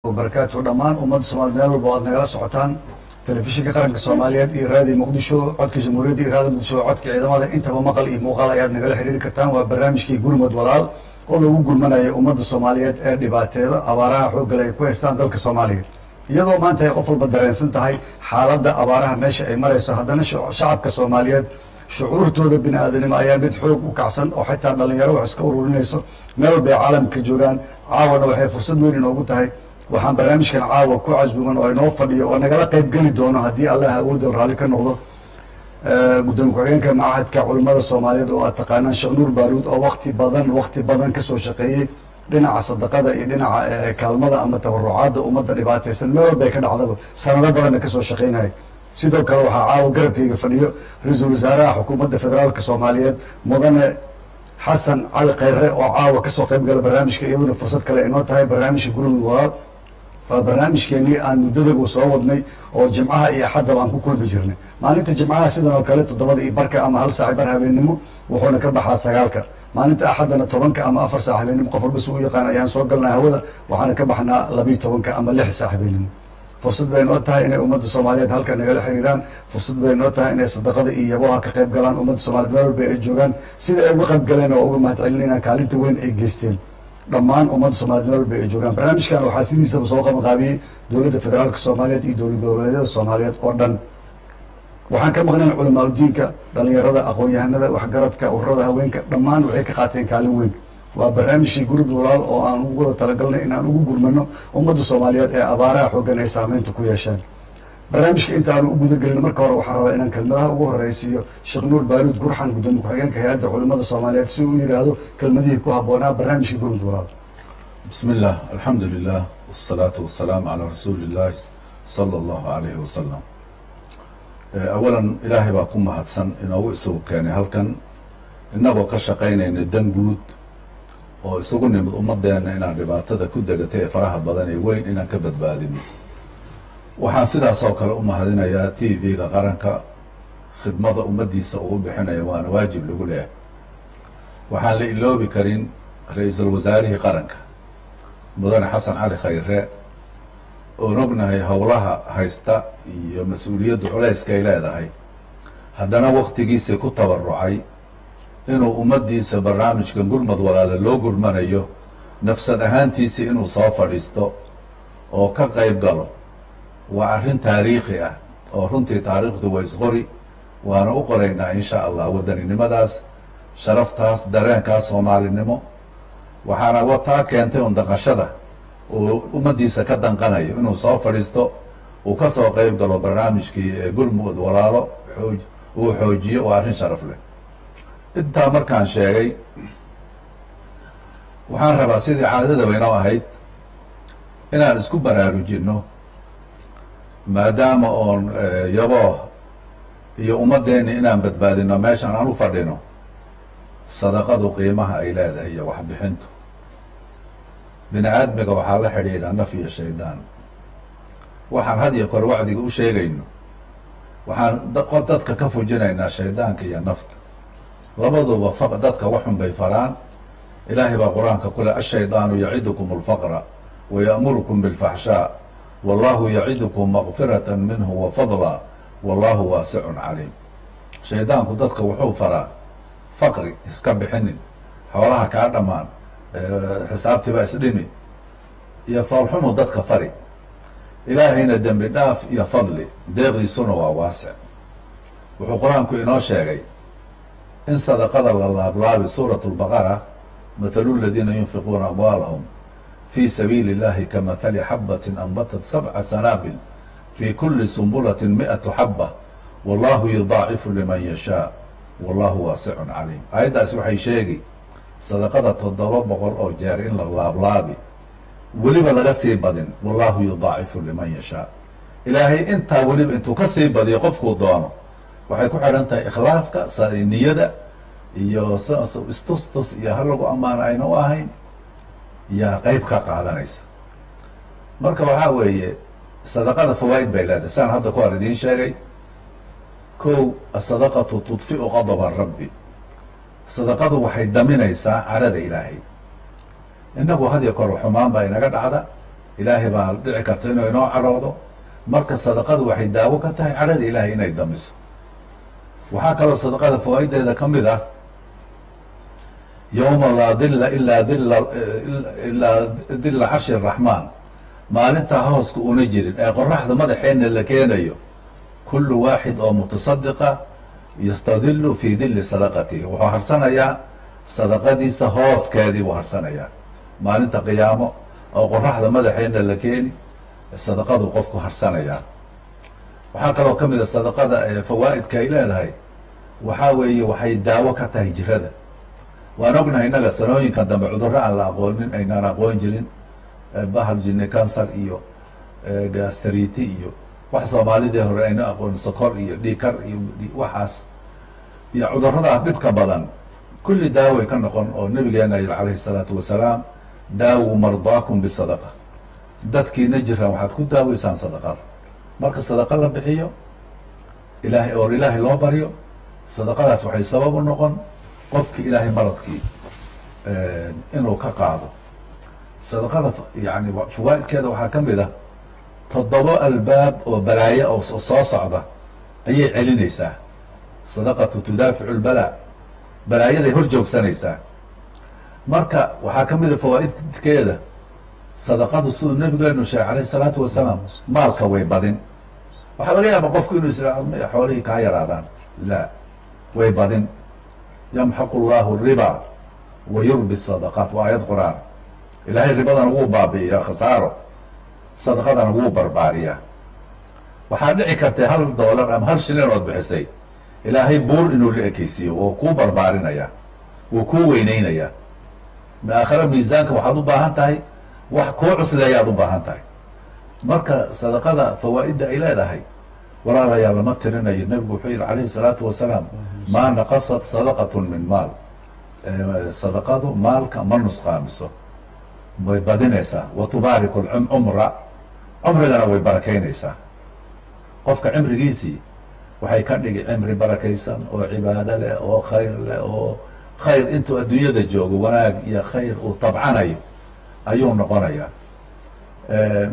Wabarakaatu. Dhammaan ummadda Soomaaliyed meel walba o aad nagala socotaan, Telefishinka Qaranka Soomaaliyeed iyo Raadiyo Muqdisho, Codka Jamhuuriyadda, iyo Raadiyo Muqdisho, Codka Ciidamada, intaba maqal iyo muuqaal ayaad nagala xiriiri kartaan. Waa barnaamijkii Gurmud Walaal oo lagu gurmanayo ummadda Soomaaliyeed ee dhibaateeda abaaraha xooggale ay ku haystaan dalka Soomaaliya. Iyadoo maanta ay qof walba dareensan tahay xaaladda abaaraha meesha ay marayso, haddana shacabka Soomaaliyeed shucuurtooda bini aadanimo ayaa mid xoog u kacsan, oo xitaa dhalinyaro wax iska ururinayso meel walba ay caalamka joogaan. Caawana waxay fursad weyn inoogu tahay, waxaan barnaamijkan caawa ku casuuman oo inoo fadhiyo oo nagala qayb geli doono, haddii Allah awoodal raalli ka noqdo, gudoomiye ku-xigeenka Machadka Culimmada Soomaaliyeed oo aad taqaanaan, Sheekh Nuur Baaruud, oo wakti badan kasoo shaqeeyey dhinaca sadaqada iyo dhinaca kaalmada ama tabarucaadda ummadda dhibaataysan meel walba ay ka dhacdaba, sanado badanna kasoo shaqeynaya. Sidoo kale waxaa caawa garabkayga fadhiyo ra-iisul wasaaraha Xukuumadda Federaalka Soomaaliyeed, Mudane Xasan Cali Khayre, oo caawa kasoo qayb gala barnaamijka, iyaduna fursad kale inoo tahay. Barnaamijka Gurmud Walaal waa barnaamijkeenii aan muddadagu soo wadnay oo Jimcaha iyo Axaddaba aan ku kulmi jirnay. Maalinta Jimcaha sidan oo kale 7:30 ama 1:15 habeennimo, wuxuuna ka baxaa 9-ka. Maalinta Axaddana 10-ka ama 4 saac habeennimo, qof walba si u yaqaan, ayaan soo galnaa hawada, waxaana ka baxnaa 12-ka ama 6 saac habeennimo. Fursad bay noo tahay inay ummadda Soomaaliyeed halka nagala xiriiraan. Fursad bay noo tahay inay sadaqada iyo yaboha ka qayb galaan ummadda Soomaaliyed meel walba ay joogaan. Sida ay uga qayb galeen oo uga mahad celinayna kaalinta weyn ay geysteen dhammaan ummadda Soomaaliyed meel walba ay joogaan. Barnaamijkan waxaa sidiisaba soo qabanqaabiyey Dowladda Federaalka Soomaaliyeed iyo dowlad goboleedyada Soomaaliyeed oo dhan. Waxaan ka maqnayn culamaa udiinka, dhalinyarada, aqoon-yahanada, waxgaradka, ururada haweenka, dhammaan waxay ka qaateen kaalin weyn. Waa barnaamijkii Gurmud Walaal oo aan ugu wada talagalnay inaan ugu gurmano ummadda Soomaaliyeed ee abaaraha xooggan ay saameynta ku yeesheen. Barnaamijka intaanu u guda gelin, marka hore waxaan rabaa inaan kelmadaha ugu horeysiiyo Sheekh Nuur Baaruud Gurxan, gudoomiye ku-xigeenka Hay-adda Culimada Soomaaliyeed, si uu yidhaahdo kelmadihii ku habboonaa barnaamijkii Gurmud Walaal. بسم الله، الحمد لله، والصلاة والسلام على رسول الله صلى الله عليه وسلم. أولا Ilaahay baa ku mahadsan inoogu isugu keenay halkan, innagoo ka shaqaynayna dan guud oo isugu nimid ummadeenna inaan dhibaatada ku degatay ee faraha badan ee weyn inaan ka badbaadino. Waxaan sidaas oo kale u mahadinayaa TV-ga Qaranka khidmada ummaddiisa uu bixinaya, waana waajib lagu leeyahay. Waxaan la iloobi karin ra-iisul wasaarihii qaranka, Mudane Xasan Cali Khayre, oon ognahay howlaha haysta iyo mas-uuliyaddu culayska ay leedahay, haddana waktigiisii ku tabarucay inuu ummaddiisa barnaamijkan Gurmad Walaale loo gurmanayo nafsad ahaantiisii inuu soo fadhiisto oo ka qayb galo. Waa arrin taariikhi ah oo runtii taariikhdu waa isqori, waana u qoraynaa insha Allah wadaninimadaas, sharaftaas, dareenkaas Soomaalinimo. Waxaana wataa keentay un danqashada uu ummaddiisa ka danqanayo inuu soo fadhiisto, uu ka soo qayb galo barnaamijkii Gurmud Walaalo oo uu xoojiyo. Waa arrin sharaf leh. Intaa markaan sheegay, waxaan rabaa, sidii caadada waynoo ahayd, inaan isku baraarujinno, maadaama oon yabooh iyo ummadeenni inaan badbaadino meeshaan aan u fadhino, sadaqadu qiimaha ay leedahay iyo waxbixintu. Bini aadmiga waxaa la xidhiidha naf iyo shaydaan. Waxaan had iyo kor wacdiga u sheegayno, waxaan dadka ka fujinaynaa shaydaanka iyo nafta. Labaduba dadka waxun bay faraan. Ilaahay baa Qur-aanka ku leh: الشيطان يعدكم الفقر ويأمركم بالفحشاء والله يعدكم مغفرة منه وفضلا والله واسع عليم. Shaydaanku dadka wuxuu faraa faqri, iska bixinin, xoolaha kaa dhammaan, xisaabtiiba isdhimi iyo foolxumu dadka fari. Ilaahayna dembi dhaaf iyo fadli, deeqdiisuna waa waasic. Wuxuu Qur-aanku inoo sheegay in sadaqada la laablaabi, Suurat Lbaqara: مثل الذين ينفقون أموالهم في سبيل الله كمثل حبة أنبتت سبع سنابل في كل سنبلة 100 حبة والله يضاعف لمن يشاء والله واسع عليم. Aayaddaasi waxay sheegi sadaqada 700 oo jeer in la laablaabi, weliba laga sii badin. والله يضاعف لمن يشاء, Ilaahay intaa weliba intuu ka sii badiyo qofkuu doono. Waxay ku xidhan tahay ikhlaaska, niyada iyo istustus iyo ha lagu ammaano ayna u ahayn yaa qeyb ka qaadanaysa. Marka waxaa weeye, sadaqada fawaa'id bay leedahay, saan hadda ku hor idiin sheegay. Kow, الصدقة تطفئ غضب الرب, sadaqadu waxay daminaysaa carada Ilaahay. Innagu had iyo kor xumaan baa inaga dhacda. Ilaahay baa dhici karta inuu inoo cadhoodo. Marka sadaqadu waxay daawo ka tahay cadhada Ilaahay inay damiso. Waxaa kaloo sadaqada fawaa'ideeda ka mid ah, yowma laa dilla ilaa dilla carshi araxmaan, maalintaa hooska una jirin ee qoraxda madaxeenna la keenayo, kullu waaxid oo mutasadiqa yastadilu fii dilli sadaqatihi, wuxuu harsanayaa sadaqadiisa hooskeedii buu harsanayaa. Maalinta qiyaamo oo qoraxda madaxeenna la keeni, sadaqadu qofku harsanayaa. Waxaa kaloo ka mid a sadaqada fawaa'idka ay leedahay, waxaa weeye waxay daawo ka tahay jirada. Waan ognahay innaga sanooyinkan dambe cudurro aan la aqoonin, aynaan aqoon jirin, bahal jini, cancer iyo gastriti iyo wax Soomaalidii hore ayna aqoonin, sokor iyo dhiikar iyo waxaas iyo cudurradaa dhibka badan, kulli daaway ka noqon. Oo nabigeena yiri calayhi salaatu wasalaam: "Daawuu mardaakum bisadaqa", dadkiina jiraan waxaad ku daaweysaan sadaqada. Marka sadaqa la bixiyo, Ilaahay oo Ilaahay loo baryo, sadaqadaas waxay sabab u noqon qofkii Ilaahay maradkii inuu ka qaado. Sadaqada yani fawaa'idkeeda waxaa ka mid ah, 7 albaab oo balaayo oo soo socda ayay celinaysaa. Sadaqatu tudaaficu lbalaa, balaayaday hor joogsanaysaa. Marka waxaa ka mid a fawaa'idkeeda sadaqadu, siduu nabigeenu sheegay calayhi salaatu wasalaam, maalka way badin. Waxaa laga yaaba qofku inuu israa xoolihii kaa yaraadaan. La, way badin. "Yamxaqu llahu riba wa yurbi sadaqaat", waa aayad Qur-aan. Ilaahay ribadana wuu baabi'iyaa, khasaaro, sadaqadana wuu barbaariyaa. Waxaa dhici kartay $1 ama 1 shilin ood bixisay Ilaahay buur inuu la ekeysiiyo, oo kuu barbaarinaya, wuu kuu weyneynayaa. Aakhare miisaanka waxaad u baahan tahay wax kuu cusleeyaad u baahan tahay. Marka sadaqada fawaa'idda ay leedahay, walaalayaa, lama tirinayo. Nebigu wuxuu yihi calayhi salaatu wasalaam: "Maa naqasat sadaqatun min maal", sadaqadu maalka ma nusqaamiso, way badinaysaa. Wa tubaariku cumra, cumrigana way barakaynaysaa. Qofka cimrigiisii waxay ka dhigi cimri barakaysan oo cibaado leh oo khayr leh, oo khayr intuu adduunyada joogo wanaag iyo khayr uu tabcanayo ayuu noqonayaa.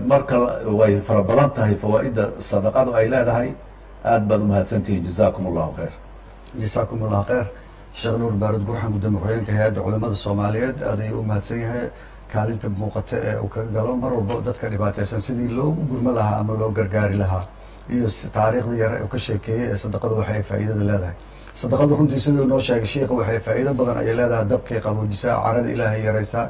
Marka way fara badan tahay fawaa'idda sadaqadu ay leedahay. Aad baad umahadsantihiin, jazaakum allahu khayr. Jasaakum allah khayr, Sheekh Nuur Baarud Gurxan, gudoomiye ku-xigeenka Hay-adda Culimada Soomaaliyeed. Aad ayuu u mahadsan yahay kaalinta muuqata ee uu kaga galo mar walba dadka dhibaateysan sidii loogu gurmo lahaa ama loo gargaari lahaa, iyo taariikhdii yare uu ka sheekeeyey ee sadaqadu waxay faa'iidada leedahay. Sadaqadu runtii, siduu noo sheegay sheikha, waxay faa'iido badan ayay leedahay. Dabkay qaboojisaa, carada Ilaahay yaraysaa,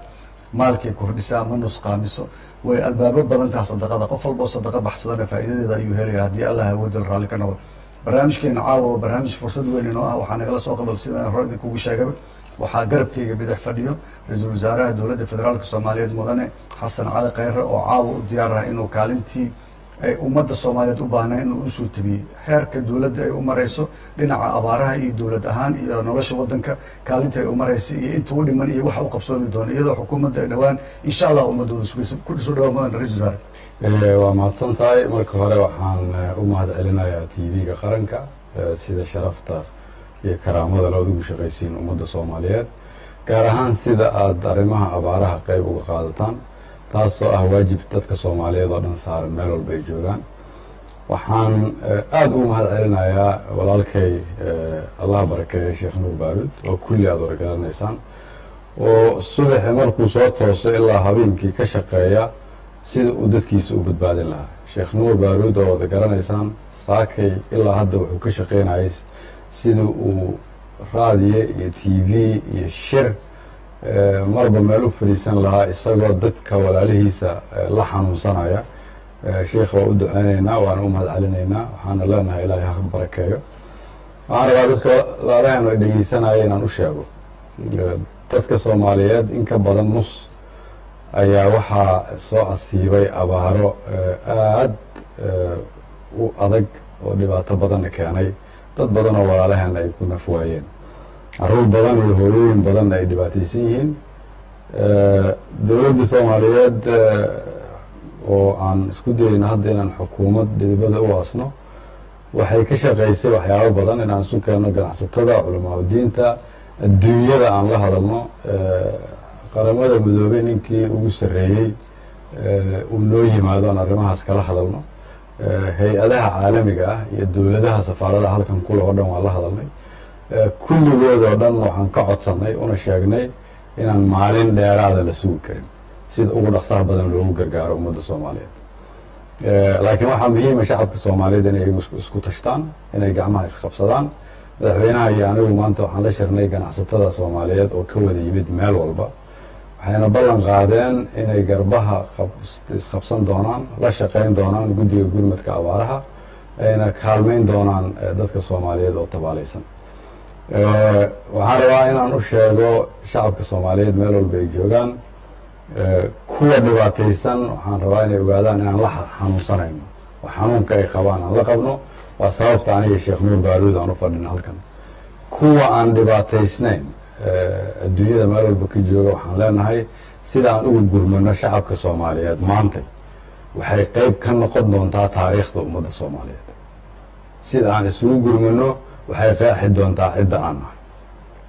maalkay kordhisaa, ma nusqaamiso, way albaabo badan taha sadaqada. Qof walboo sadaqa baxsadana faa'iidadeeda ayuu helaya, haddii Allah awoodal raalli ka noqdo. Barnaamijkeena caawa waa barnaamij fursad weyn inoo ah. Waxaa nagala soo qabal, sidaan hore idinkugu sheegaba, waxaa garabkayga bidix fadhiyo ra-iisul wasaaraha Dowladda Federaalka Soomaaliyeed, mudane Xasan Cali Kheyre, oo caawa u diyaar ah inuu kaalintii ay ummadda Soomaaliyeed u baahnaa inuu usoo tabiyey, xeerka dowladda ay u marayso dhinaca abaaraha iyo dowlad ahaan iyo nolosha waddanka kaalinta ay u marayso iyo inta u dhiman iyo waxa u qabsoomi doono, iyadoo xukuumadda ay dhowaan insha Allah ummadooda sugaysa. Ku soo dhawaa, mudan ra-isul wasaare. Waa mahadsan tahay. Marka hore waxaan u mahad celinayaa TV-ga qaranka sida sharafta iyo karaamada lood ugu shaqaysiin ummadda Soomaaliyeed, gaar ahaan sida aada arrimaha abaaraha qeyb uga qaadataan, taasoo ah waajib dadka Soomaaliyeed oo dhan saaran meel walba ay joogaan. Waxaan aada ugu mahad celinayaa walaalkay, Allah barakeeye, Sheekh Nuur Baarud, oo kulli aada wargaranaysaan, oo subaxi markuu soo tooso ilaa habeenkii ka shaqeeya sida uu dadkiisa u badbaadin lahaa. Sheekh Nuur Baaruud oo wada garanaysaan, saakay ilaa hadda wuxuu ka shaqeynayay sida uu raadiye iyo TV iyo shir marba meel u fadhiisan lahaa, isagoo dadka walaalihiisa la xanuunsanaya. Sheikha waa u duceyneynaa, waana u mahad celinaynaa, waxaana leenahay Ilaahay ha barakeeyo. Waxaan rabaa dadka walaalahan ay dhegeysanaya inaan u sheego, dadka Soomaaliyeed in ka badan nus ayaa waxaa soo asiibay abaaro aad u adag oo dhibaato badanna keenay, dad badan oo walaalahan ay ku naf waayeen, caruur badan iyo hooyooyin badanna ay dhibaataysan yihiin. Dowladda Soomaaliyeed oo aan isku dayeyno hadda inaan xukuumad dhidibada u aasno waxay ka shaqaysay waxyaabo badan, inaan isu keenno ganacsatada, culamaaudiinta, adduunyada aan la hadalno. Qaramada Midoobey ninkii ugu sarreeyey Uu noo yimaado aan arrimahaas kala hadalno. Hay-adaha caalamiga ah iyo dowladaha safaaradaha halkan kule oo dhan waan la hadalnay. Kulligood oo dhan waxaan ka codsanay una sheegnay inaan maalin dheeraada la sugi karin, sida ugu dhaqsaha badan loogu gargaaro ummadda Soomaaliyeed. Laakiin waxaa muhiima shacabka Soomaaliyeed inay iyagu isku tashtaan, inay gacmaha isqabsadaan. Madaxweynaha iyo anigu maanta waxaan la shirnay ganacsatada Soomaaliyeed oo ka wada yimid meel walba, waxayna ballan qaadeen inay garbaha isqabsan doonaan, la shaqayn doonaan guddiga gurmadka abaaraha, ayna kaalmayn doonaan dadka Soomaaliyeed oo tabaalaysan. Waxaan rabaa inaan u sheego shacabka Soomaaliyeed meel walba ay joogaan, kuwa dhibaataysan, waxaan rabaa inay ogaadaan inaan la xanuunsanayno oo xanuunka ay qabaan aan la qabno. Waa sababta aniga Sheekh Nuur Baaruud aan u fadhino halkan. Kuwa aan dhibaataysnayn, adduunyada meel walba ka jooga, waxaan leenahay sida aan ugu gurmano shacabka Soomaaliyeed maantay waxay qeyb ka noqon doontaa taariikhda ummadda Soomaaliyeed. Sida aan isugu gurmano waxay qeexi doontaa cidda aan nahay.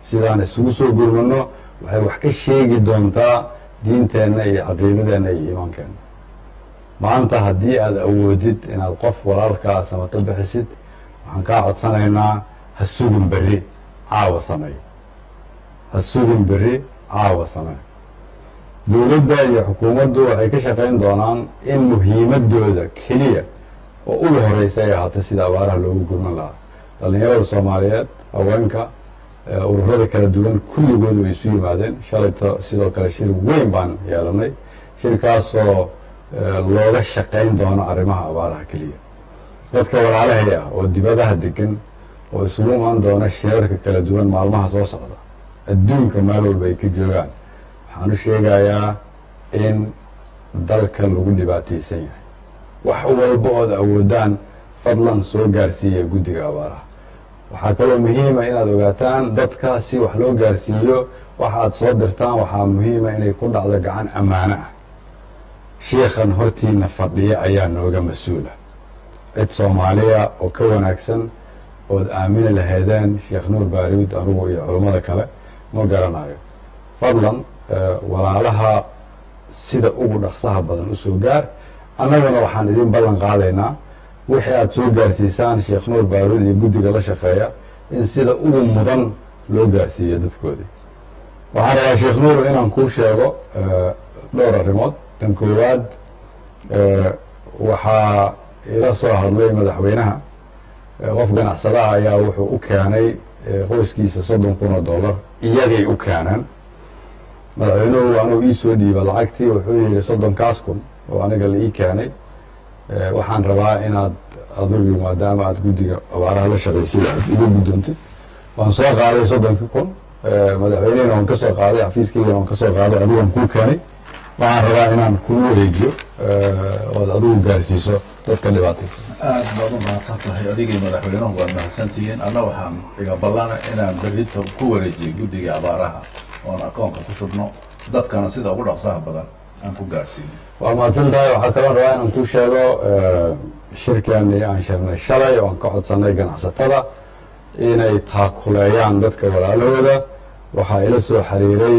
Sidaan isugu soo gurmano waxay wax ka sheegi doontaa diinteenna iyo caqiidadeenna iyo iimaankeenna. Maanta haddii aada awoodid inaad qof walaalkaa samato bixisid, waxaan kaa codsanaynaa, ha sugin berri, caawa sameey. Ha sugin berri, caawa samee. Dowladda iyo xukuumaddu waxay ka shaqayn doonaan in muhiimadooda keliya oo ugu horeysa ay ahaato sida abaaraha loogu gurman lahaa. Dhallinyarada Soomaaliyeed, haweenka, ururada kala duwan, kulligood way isu yimaadeen shalayto. Sidoo kale shir weyn baan yeelanay, shirkaasoo looga shaqayn doono arrimaha abaaraha keliya. Dadka walaalahay ah oo dibadaha degan oo isugu imaan doona shirarka kala duwan maalmaha soo socda, adduunka meel walba ay ka joogaan, waxaan u sheegayaa in dalka lagu dhibaataysan yahay. Wax walba ood awoodaan fadlan soo gaarsiiya guddiga abaaraha. Waxaa kaloo muhiima inaad ogaataan, dadka si wax loo gaarsiiyo, waxa aad soo dirtaan waxaa muhiima inay ku dhacdo gacan ammaano ah. Shiikhan hortiina fadhiya ayaa nooga mas-uula. Cid Soomaaliya oo ka wanaagsan ood aamini lahaydeen Sheekh Nuur Baariud, anugu iyo culummada kale ma garanayo. Fadlan walaalaha sida ugu dhaqsaha badan usoo gaar. Annaguna waxaan idin ballan qaadaynaa wixii aada soo gaarsiisaan Sheekh Nuur Baaruud iyo guddiga la shaqeeya in sida ugu mudan loo gaarsiiyo dadkoodii. Waxaan rabaa, Sheekh Nuur, inaan kuu sheego dhowr arrimood. Tan koowaad, waxaa ila soo hadlay madaxweynaha. Qof ganacsadaha ayaa wuxuu u keenay qoyskiisa $30,000. Iyagay u keeneen. Madaxweynuhu anuu ii soo dhiiba lacagtii, wuxuu yihi, "Soddonkaas kun oo aniga la ii keenay waxaan rabaa inaad adigu, maadaama aad guddiga abaaraha la shaqaysid, aad igu guddoontid." Waan soo qaaday 30kii kun, madaxweynehina waan ka soo qaaday, xafiiskaygana waan ka soo qaaday, adigaan kuu keenay. Waxaan rabaa inaan kugu wareejiyo ood adigu gaarsiiso dadka dhibaataysan. Aad baad u mahadsan tahay. Adigii madaxweynuhu waad mahadsantihiin. Anna waxaan iga ballana inaan berrito ku wareejiyo guddiga abaaraha oon akoonka ku shubno, dadkana sida ugu dhaqsaha badan aan ku gaarsiino. Waa mahadsan tahay. Waxaa kaloo rabaa inaan kuu sheego shirkani aan shirnay shalay oo aan ka codsanay ganacsatada inay taakuleeyaan dadka walaalahooda. Waxaa ila soo xiriiray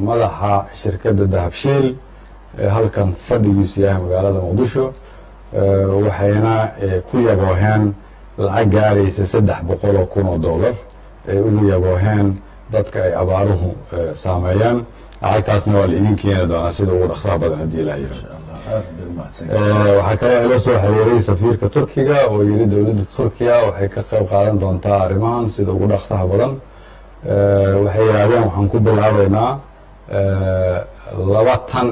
madaxa shirkadda Dahabshiil ee halkan fadhigiisu yahay magaalada Muqdisho, waxayna ku yabooheen lacag gaaraysa $300,000 ay ugu yabooheen dadka ay abaaruhu saameeyaan. Lacagtaasna waa la idin keeni doonaa sida ugu dhaqsaha badan haddii Ilaah yiraahdo. Insha Allah, aad bay umahadsan yahay. Waxaa kaloo ila soo xiriiray safiirka Turkiga oo yidhi dowladda Turkiya waxay ka qayb qaadan doontaa arrimahan sida ugu dhaqsaha badan. Waxay yidhahdeen waxaan ku bilaabeynaa 2.5 tan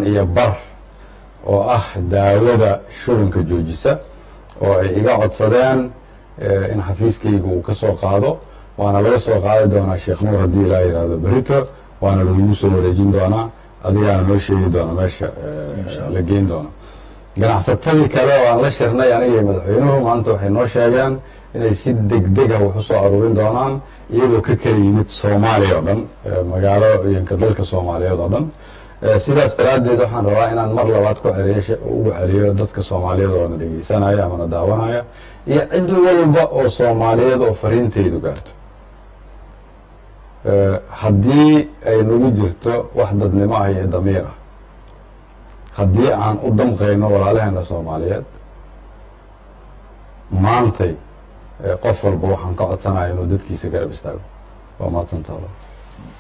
oo ah daawada shubanka joojisa oo ay iga codsadeen in xafiiskayga uu ka soo qaado. Waana laga soo qaadi doonaa, Sheekh Nuur, haddii Ilaah yidhaahdo berito, waana lagugu soo wareejin doonaa, adigaana noo sheegi doona meesha la geyn doono. Ganacsatadii kale oo aan la shirnay aniga iyo madaxweynuhu maanta waxay noo sheegeen inay si degdega wax u soo aruurin doonaan, iyagoo ka kala yimid Soomaaliya oo dhan, magaalooyinka dalka Soomaaliyeed oo dhan. Sidaas daraaddeed waxaan rabaa inaan mar labaad ku celiyo, ugu celiyo dadka Soomaaliyeed oo na dhegeysanaya ama na daawanaya iyo cid walba oo Soomaaliyeed oo fariintaydu gaarto, haddii ay nagu jirto wax dadnimo ah iyo damiir ah. Haddii aan u damqayno walaalaheena Soomaaliyeed maantay, qof walba waxaan ka codsanaya inuu dadkiisa garab istaago. Waa mahadsantaha.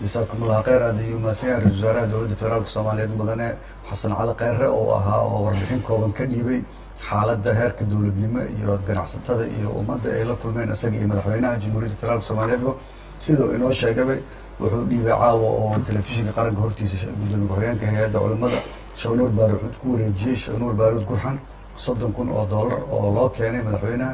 Jasaakum Allah kheyr. Aad ayuu mahadsan yahay ra-isul wasaaraha Dowladda Federaalka Soomaaliyeed, mudane Xasan Cali Kheyre, oo ahaa oo warbixin kooban ka dhiibay xaaladda heerka dowladnimo iyo ganacsatada iyo ummadda ay la kulmeen isaga iyo madaxweynaha Jamhuuriyadda Federaalka Soomaaliyeedba. Siduu inoo sheegabay, wuxuu dhiibay caawa oo telefishinka qaranka hortiisa gudoomiye ku-xigeenka hay-adda culimada Sheekh Nuur Baaruud ku wareejiyey, Sheekh Nuur Baaruud Gurxan, $30,000 oo loo keenay madaxweynaha,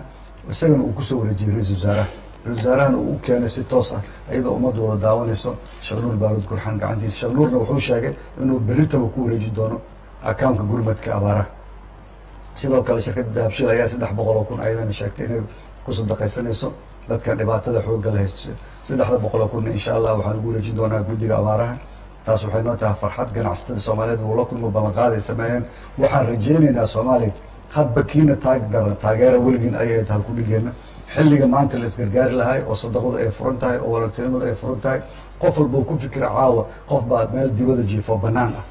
isagana uu kusoo wareejiyey ra-isul wasaaraha, ra-isul wasaarahana uu u keenay si toos ah iyadoo ummaddu wada daawanayso Sheekh Nuur Baaruud Gurxan gacantiisa. Sheekh Nuurna wuxuu sheegay inuu berritaba ku wareeji doono akaunka gurmadka abaaraha. Sidoo kale shirkadda Dahabshiil ayaa 300,000 ayadana sheegtay inay ku sadaqaysanayso dadkan dhibaatada xoogga la haysto. 300,000-na insha Allah waxaan ugu wareejin doonaa guddiga abaaraha. Taas waxay noo tahay farxad. Ganacsatada Soomaaliyeed wuu la kulmo, ballanqaaday sameeyeen. Waxaan rajaynaynaa Soomaaliya hadba kiina taag daran taageera weligiin ayay tahay ku dhigeena. Xilliga maanta la isgargaari lahay oo sadaqadu ay furan tahay oo walaaltinimadu ay furan tahay, qof walba uu ku fikira caawa qof baa meel dibada jiifo banaan ah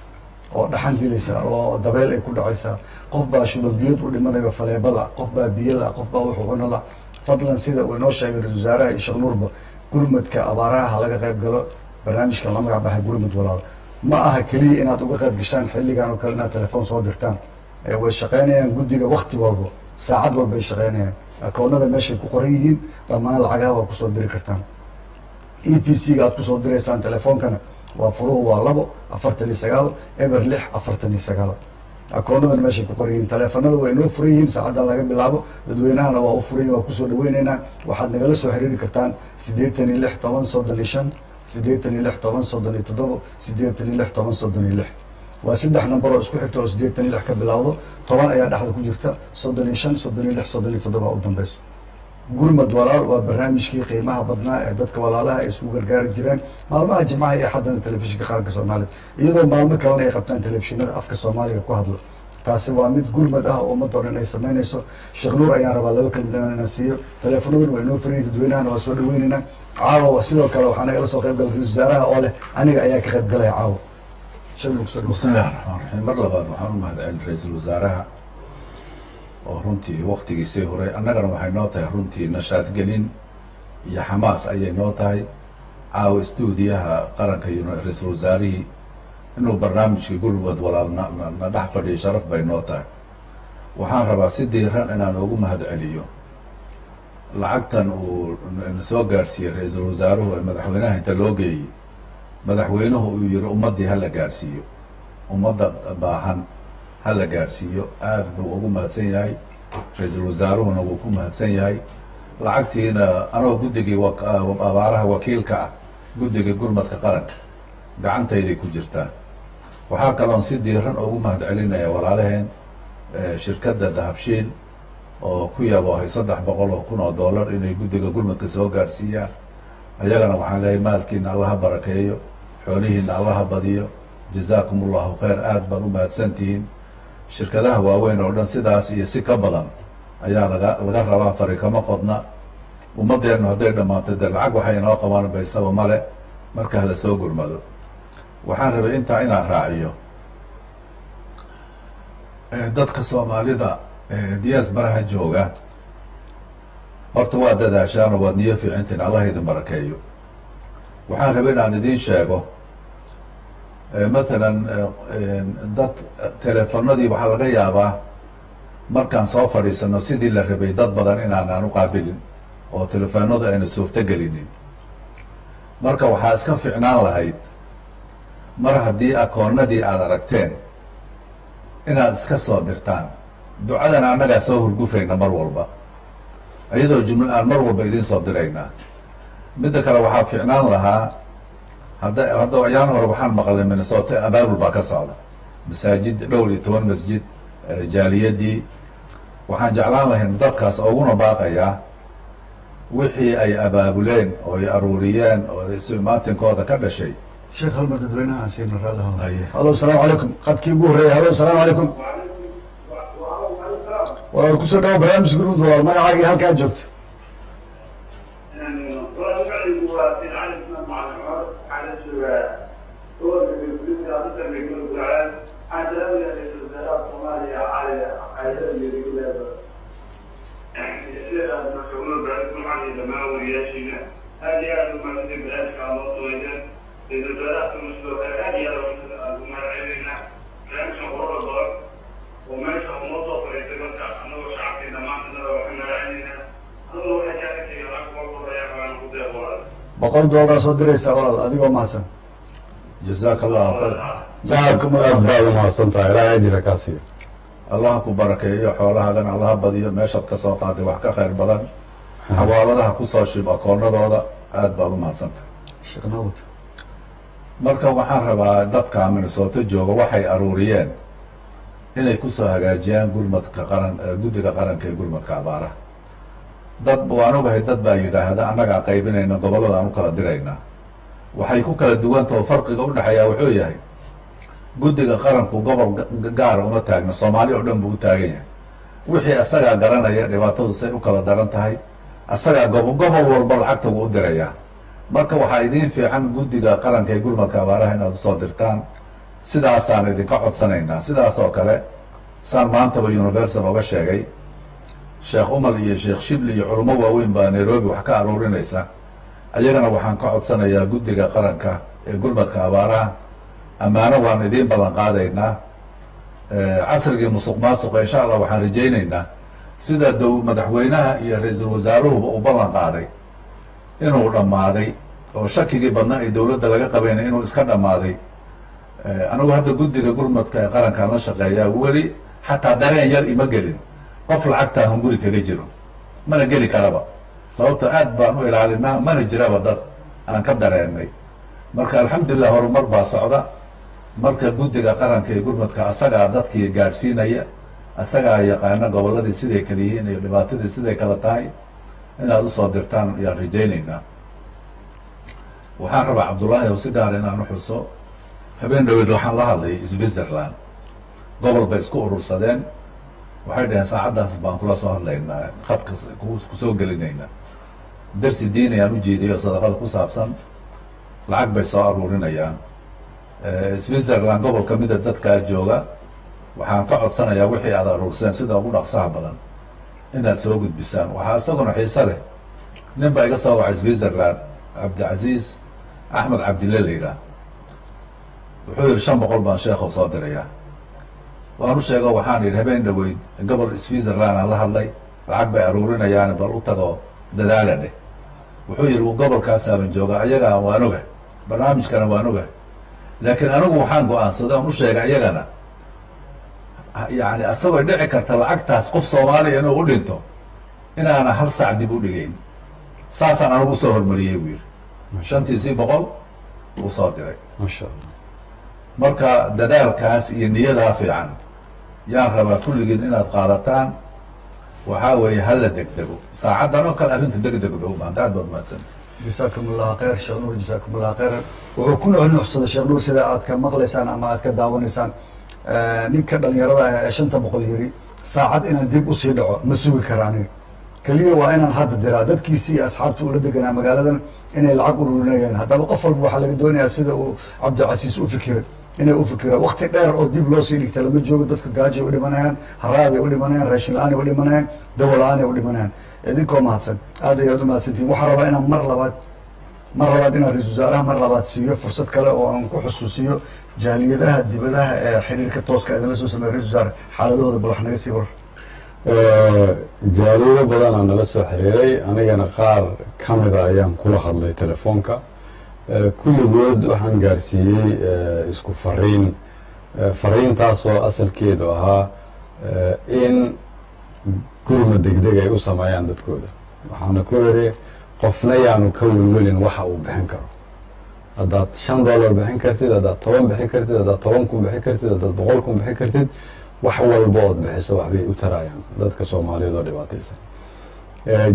oo dhaxan dilaysa oo dabeyl ay ku dhacaysaa, qof baa shuban biyood u dhimanayo faleebo la, qof baa biyo la, qof baa wuxuu cuno la. Fadlan, sida uu inoo sheegay ra-isul wasaaraha iyo Sheekh Nuurba, gurmadka abaaraha ha laga qayb galo. Barnaamijkan la magac baxay Gurmud Walaal ma aha keliya inaad uga qayb gashaan xilligan oo kale inaad telefoon soo dirtaan. Way shaqaynayaan guddiga wakti walbo, saacad walba ay shaqaynayaan. Akoonada meeshay ku qoran yihiin dhammaan lacagaha waa kusoo diri kartaan. EVC ga aad kusoo diraysaan telefoonkana waa furuhu waa 249 06 49. Akoonadana meeshay ku qoran yihiin. Taleefanada waa inoo furan yihiin saacaddan laga bilaabo, dadweynahana waa u furan yihin, waa kusoo dhaweyneynaa. Waxaad nagala soo xiriiri kartaan 86 10 35, 86 10 37, 86 10 36. Waa saddex number oo isku xigta oo 86 ka bilowdo, 10 ayaa dhexda ku jirta, 35, 36, 37 u dambeyso. Gurmad Walaal waa barnaamijkii qiimaha badnaa ee dadka walaalaha ay isku gargaari jireen maalmaha Jimcaha iyo Axaddana telefishinka qaranka Soomaaliya, iyadoo maalmo kalena ay qabtaan telefishinada afka Soomaaliga ku hadlo. Taasi waa mid gurmad ah oo ummadda o dhan ay samaynayso. Sheekh Nuur ayaan rabaa laba kelmid inaan siiyo. Teleefanaduna waa inoo furan, dadweynahana waa soo dhaweyneynaa caawa. Sidoo kale waxaa nagala soo qayb galay ra-isul wasaaraha oo leh aniga ayaa ka qayb galaya caawa. Sheekh Nuur, kusoo dhawo. Bismi illahi raxmaan raxiim. Mar labaad waxaan u mahadcelin ra-iisul wasaaraha oo runtii waktigiisii horay. Annagana waxay noo tahay runtii nashaadgelin iyo xamaas ayay noo tahay caawa stuudiyaha qaranka iyo ra-iisul wasaarihii inuu barnaamijkii Gurmud Walaal na dhex fadhiyo, sharaf bay noo tahay. Waxaan rabaa si diiran inaan ugu mahadceliyo lacagtan uu na soo gaadhsiiyey ra-iisul wasaaruhu ee madaxweynaha inta loo geeyey, madaxweynuhu uu yihi ummaddii hala gaadhsiiyo, ummadda baahan ha la gaadhsiiyo. Aad buu ugu mahadsan yahay, ra-iisul wasaaruhuna wuu ku mahadsan yahay. Lacagtiina anoo guddigii abaaraha wakiilka ah, guddiga gurmadka qaranka, gacantayday ku jirtaa. Waxaa kaloon si diiran ugu mahad celinaya walaalaheen shirkadda Dahabshiil oo ku yaboohay $300,000 inay guddiga gurmadka soo gaadhsiiyaan. Ayagana waxaan leeyahay maalkiina Allaha barakeeyo, xoolihiina Allaha badiyo, jazaakum Allahu khayr, aad baad u mahadsantihiin. Shirkadaha waaweyn oo dhan sidaas iyo si ka badan ayaa laga rabaa. Fari kama qodna. Ummadeennu hadday dhammaanto dee lacag waxay inoo qabaan baysaba male. Marka hala soo gurmado. Waxaan rabay intaa inaan raaciyo dadka Soomaalida diasporaha jooga. Horta waa dadaashaan oo waad niyo fiicintiin, Allah idin barakeeyo. Waxaan rabay inaan idiin sheego, mathalan dad teleefanadii waxaa laga yaabaa markaan soo fadhiisano sidii la rabay dad badan inaanaan u qaabilin oo telefoonadu ayna suurtogelinin. Marka waxaa iska fiicnaan lahayd mar haddii akoonadii aada aragteen inaad iska soo dirtaan. Ducadana annagaa soo hurgufayna mar walba, iyadoo jumla aan mar walba idiin soo diraynaa. Midda kale waxaa fiicnaan lahaa hadda ayaan hore waxaan maqalnay Minnesota abaabul baa ka socda, masaajid dhowr iyo toban masjid, jaaliyadii. Waxaan jeclaan lahayn dadkaas uguna baaqayaa wixii ay abaabuleen oo ay aruuriyeen oo isu imaatinkooda ka dhashay. Sheekh, hal mar dadweynaha aan siino, raalli ahow. Haye. Halo, asalaamu calaykum. Qadkii ugu horreeyay. Halo, asalaamu calaykum. Walaal, kusoo dhawo barnaamijka Gurmud Walaal. Magacaagii halkaa joogto? Magacaygu waa Sin Cali Ismaan Macalin Cumar. Waxaan la joogaa gobolka Galguduud, khaasatan degmada Gurceel. Waxaan salaamayaa ra-iisul Ra-iisul wasaaraha tuna sidoo kale aad iyo aad ugu mahad celinaynaa barnaamijkan quruxda badan oo meesha uu noo soo fadhiistay. Marka annagoo shacabkii dhammaan innada waa ka mahad celinaynaa. Aniguna waxay kaa dhigtay lacag $100 ayaa rabaan ku deeq, walaal. $100 soo diraysaa, walaal, adigoo mahadsan. Jazaaka Allahu khayr. Aad aad baad umahadsan tahay, Ilaahay ajira kaa siiyo. Allah ku barakeeyo, xoolahaagana Allaha badiyo. Meeshaad ka soo qaaday wax ka khayr badan xawaaladaha kusoo shib akoonadooda. Aad baad u mahadsan tahay. Sheekh Naawud. Marka waxaan rabaa dadka Minnesota jooga waxay aruuriyeen inay kusoo hagaajiyaan gurmadka qaran, guddiga qaranka ee gurmadka abaaraha. Dad waan ogahay, dad baa yidhaahda annagaa qaybinayna, gobollada aan u kala diraynaa. Waxay ku kala duwantao farqiga udhexeeyaa wuxuu yahay, guddiga qaranku gobol gaara uma taagna, Soomaali oo dhan buu u taagan yahay. Wixii asagaa garanaya dhibaatadu say u kala daran tahay, asagaa gobol walba lacagta wuu u dirayaa. Marka waxaa idiin fiican guddiga qaranka ee gurmadka abaaraha inaad usoo dirtaan, sidaasaan idinka codsanaynaa. Sidaas oo kale saan maantaba Universal oga sheegay, Sheekh Umal iyo Sheekh Shibli iyo culummo waaweyn baa Nairobi wax ka aruurinaysa. Ayagana waxaan ka codsanayaa guddiga qaranka ee gurmadka abaaraha, ammaano waan idiin ballan qaadaynaa. Casrigii musuq maasuqa, insha Allah, waxaan rajaynaynaa sida dow madaxweynaha iyo ra-iisul wasaaruhuba uu ballan qaaday inuu dhammaaday, oo shakigii badnaa ee dowladda laga qabayna inuu iska dhammaaday. Anigu hadda guddiga gurmadka ee qarankaan la shaqeeyaa, weli xataa dareen yar ima gelin qof lacagtaa hunguri kaga jiro, mana geli karaba, sababto aad baan u ilaalinaa, mana jiraba dad aan ka dareennay. Marka alxamdulilah, horumar baa socda. Marka guddiga qaranka ee gurmadka asagaa dadkii gaadhsiinaya, asagaa yaqaana gobolladii siday kala yihiin iyo dhibaatadii siday kala tahay. Inaad usoo dirtaan ayaan rajaynaynaa. Waxaan rabaa Cabdullaahi oo si gaara inaan uxuso. Habeen dhaweed waxaan la hadlay Switzerland, gobol bay isku urursadeen. Waxay dhaheen saacaddaas baan kula soo hadlaynaa, khadka kusoo gelinaynaa. Darsi diini aan ujeediyo sadaqada ku saabsan, lacag bay soo aruurinayaan. Switzerland gobol kamida dadkaa jooga waxaan ka codsanayaa wixii aad aruurseen sida ugu dhaqsaha badan inaad soo gudbisaan. Waxaa isaguna xiise leh, nin baa iga soo wacay Switzerland, Cabdicasiis Axmed Cabdille la yidhaah. Wuxuu yihi 500 baan sheekhow soo dirayaa. Waan u sheego, waxaan yidhi habeen dhaweyd gobol Switzerland aan la hadlay, lacag bay aruurinayaan, bal u tago dadaala dheh. Wuxuu yihi gobolkaasaaban joogaa, ayagaa waan oga, barnaamijkana waan oga, laakiin anigu waxaan go-aansaday oon u sheegay iyagana, yani asagoo dhici karta lacagtaas qof Soomaaliya inuu u dhinto, inaana hal saac dib u dhigayn. Saasaan anigu usoo hormariyey, buu yihi. 500-tiisii uu soo diray. Maasha Allah. Marka dadaalkaas iyo niyadaa fiican yaan rabaa kulligiin inaad qaadataan. Waxaa weeye hala degdego, saacaddan oo kale arrintu degdeg bay u baahanta. Aad baad mahadsan. Jasaakum Allahu khayr, Sheekh Nuur, jasaakum Allahu khayran. Wuxuu ku nuxnuxsaday Sheekh Nuur, sida aad ka maqlaysaan ama aad ka daawanaysaan, ninka dhalinyarada ah ee 500 yiri, saacad inaan dib usii dhaco ma sugi kara aniga, keliya waa inaan hadda diraa. Dadkiisii iyo asxaabta ula deganaa magaaladan inay lacag ururinayaan. Haddaba qof walba waxaa laga doonayaa sida uu Cabdicasiis u fikiray inay u fikiraan. Wakti dheer oo dib loo sii dhigta lama joogo. Dadka gaajay u dhimanayaan, haraaday u dhimanayaan, raashin la-aanay u dhimanayaan, dawo la-aanay u dhimanayaan. Idinkoo mahadsan, aad ayaad u mahadsantihin. Waxaan rabaa inaan mar labaad inaan ra-isul wasaaraha mar labaad siiyo fursad kale oo aan ku xusuusiyo jaaliyadaha dibadaha ee xiriirka tooska idinla soo sameeya. Ra-isul wasaare, xaaladahooda bal wax naga sii war. Jaaliyado badanaa nala soo xiriiray, anigana qaar ka mida ayaan kula hadlay telefoonka. Kulligood waxaan gaarsiiyey isku fariin, fariintaasoo asalkeedu ahaa in gurma degdeg ay u sameeyaan dadkooda. Waxaana ku yidhi qofna yaanu ka welwelin waxa uu bixin karo. Haddaad $5 bixin kartid, haddaad 10 bixin kartid, haddaad 10,000 bixin kartid, haddaad 100,000 bixin kartid, wax walba ood bixiso waxbay u tarayaan dadka Soomaaliyeed oo dhibaataysan.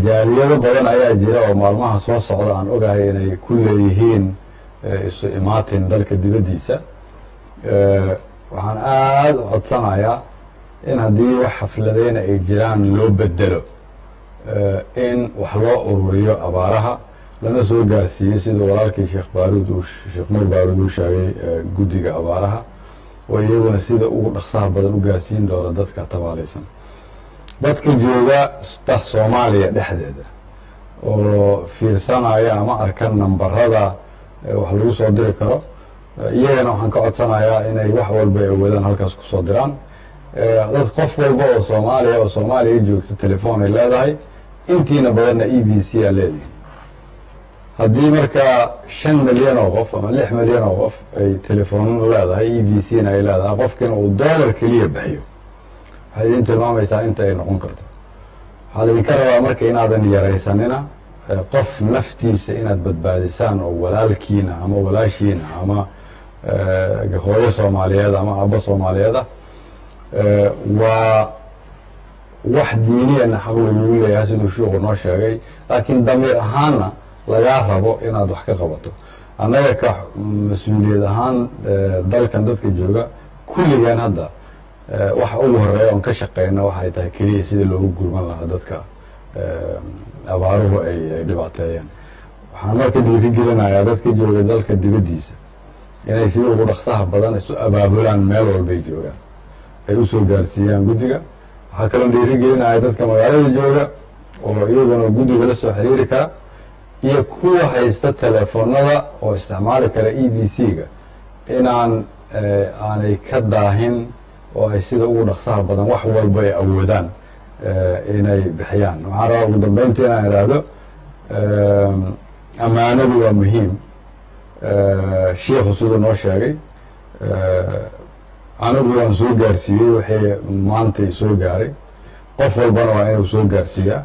Jaaliyado badan ayaa jira oo maalmaha soo socda aan ogahay inay ku leeyihiin isu imaatin dalka dibaddiisa. Waxaan aada u codsanayaa in haddii wax xafladeyna ay jiraan loo bedelo in wax loo ururiyo abaaraha, lana soo gaarsiiyey sida walaalkii Sheekh Baaruud uu, Sheekh Nuur Baaruud uu sheegay, guddiga abaaraha oo iyaguna sida ugu dhaqsaha badan u gaarsiin doona dadka tabaalaysan. Dadka jooga Soomaaliya dhexdeeda oo fiirsanaya ama arka nambarada wax lagu soo diri karo. Iyagana waxaan ka codsanayaa inay wax walba ay awoodaan halkaas kusoo diraan. Dad qof walba oo Soomaaliya oo Soomaaliya joogto telefoon ay leedahay, intiina badanna EVC aa leedihin. Haddii markaa 5 milyan oo qof ama 6 milyan oo qof ay telefoonana leedahay, EVC na ay leedahay, qofkiina uu dollar keliya bixiyo, waxay idin tilmaamaysaa inta ay noqon karto. Waxaa laydinka rabaa marka inaadan yaraysanina qof naftiisa inaad badbaadisaan oo walaalkiina ama walaashiina ama hooyo Soomaaliyeed ama aabbo Soomaaliyeed ah. Waa wax diiniyana xaq lagugu leeyahay, siduu shuuku noo sheegay, laakiin damiir ahaanna lagaa rabo inaad wax ka qabato. Annaga ka mas-uuliyad ahaan dalkan dadka jooga kulligeen hadda waxa ugu horeeya oon ka shaqeyna waxay tahay keliya sidii loogu gurman lahaa dadka abaaruhu ay dhibaateeyeen. Waxaan marka dhiiri gelinayaa dadka jooga dalka dibaddiisa inay sida ugu dhaqsaha badan isu abaabulaan, meel walbay joogaan ay usoo gaarsiiyaan guddiga. Waxaa kaloo dhiiri gelinaya dadka magaalada jooga oo iyaguna guddiga la soo xiriiri kara iyo kuwa haysta telefoonada oo isticmaali kara EVC-ga inaan aanay ka daahin oo ay sida ugu dhaqsaha badan wax walba ay awoodaan inay bixiyaan. Waxaan rabaa ugu dambeyntii inaan idhaahdo ammaanadu waa muhiim. Shiikhu siduu noo sheegay, anigu waan soo gaarsiiyey wixii maantay soo gaaray, qof walbana waa inuu soo gaarsiiyaa.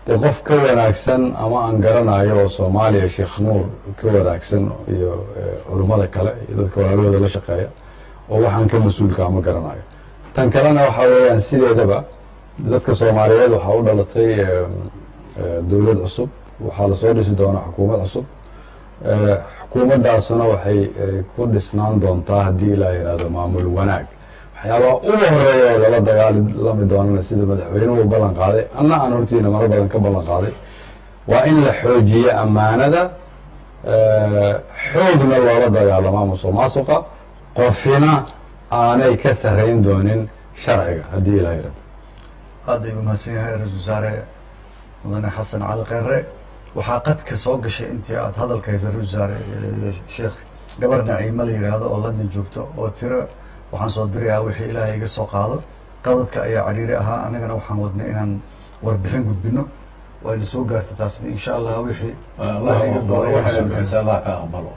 Dee qof ka wanaagsan ama aan garanayo oo Soomaaliya Sheekh Nuur ka wanaagsan iyo culummada kale iyo dadka walaalahooda la shaqeeya oo waxaan ka mas-uulkaa ma garanayo. Tan kalena waxaa weeyaan, sideedaba dadka Soomaaliyeed waxaa u dhalatay dowlad cusub, waxaa lasoo dhisi doonaa xukuumad cusub. Xukuumaddaasuna waxay ku dhisnaan doontaa, haddii ilaa yihahdo, maamul wanaag. Waxyaabaha ugu horeeya oo lala dagaalami doonana, sida madaxweynuhu ballan qaaday, anna aan hortiina maro badan ka ballan qaaday, waa in la xoojiyo ammaanada, xoogna loola dagaalamaa musuq maasuqa, qofina aanay ka sarrayn doonin sharciga, haddii ilaa yihahdo. Aad ay umahadsan yahay ra-isul wasaare mudane Xasan Cali Kheyre. Waxaa qadka soo gashay intii aad hadalka haysa, ra-isul wasaare, sheekh, gabar Naciimo la yidhaahdo oo London joogto oo tiro waxaan soo dirayaa wixii Ilaahay iga soo qaado. Qadadka ayaa cariiri ahaa, annagana waxaan wadnay inaan warbixin gudbino, waa ina soo gaarta taasna, insha Allah wixii Allah ka aqbalo.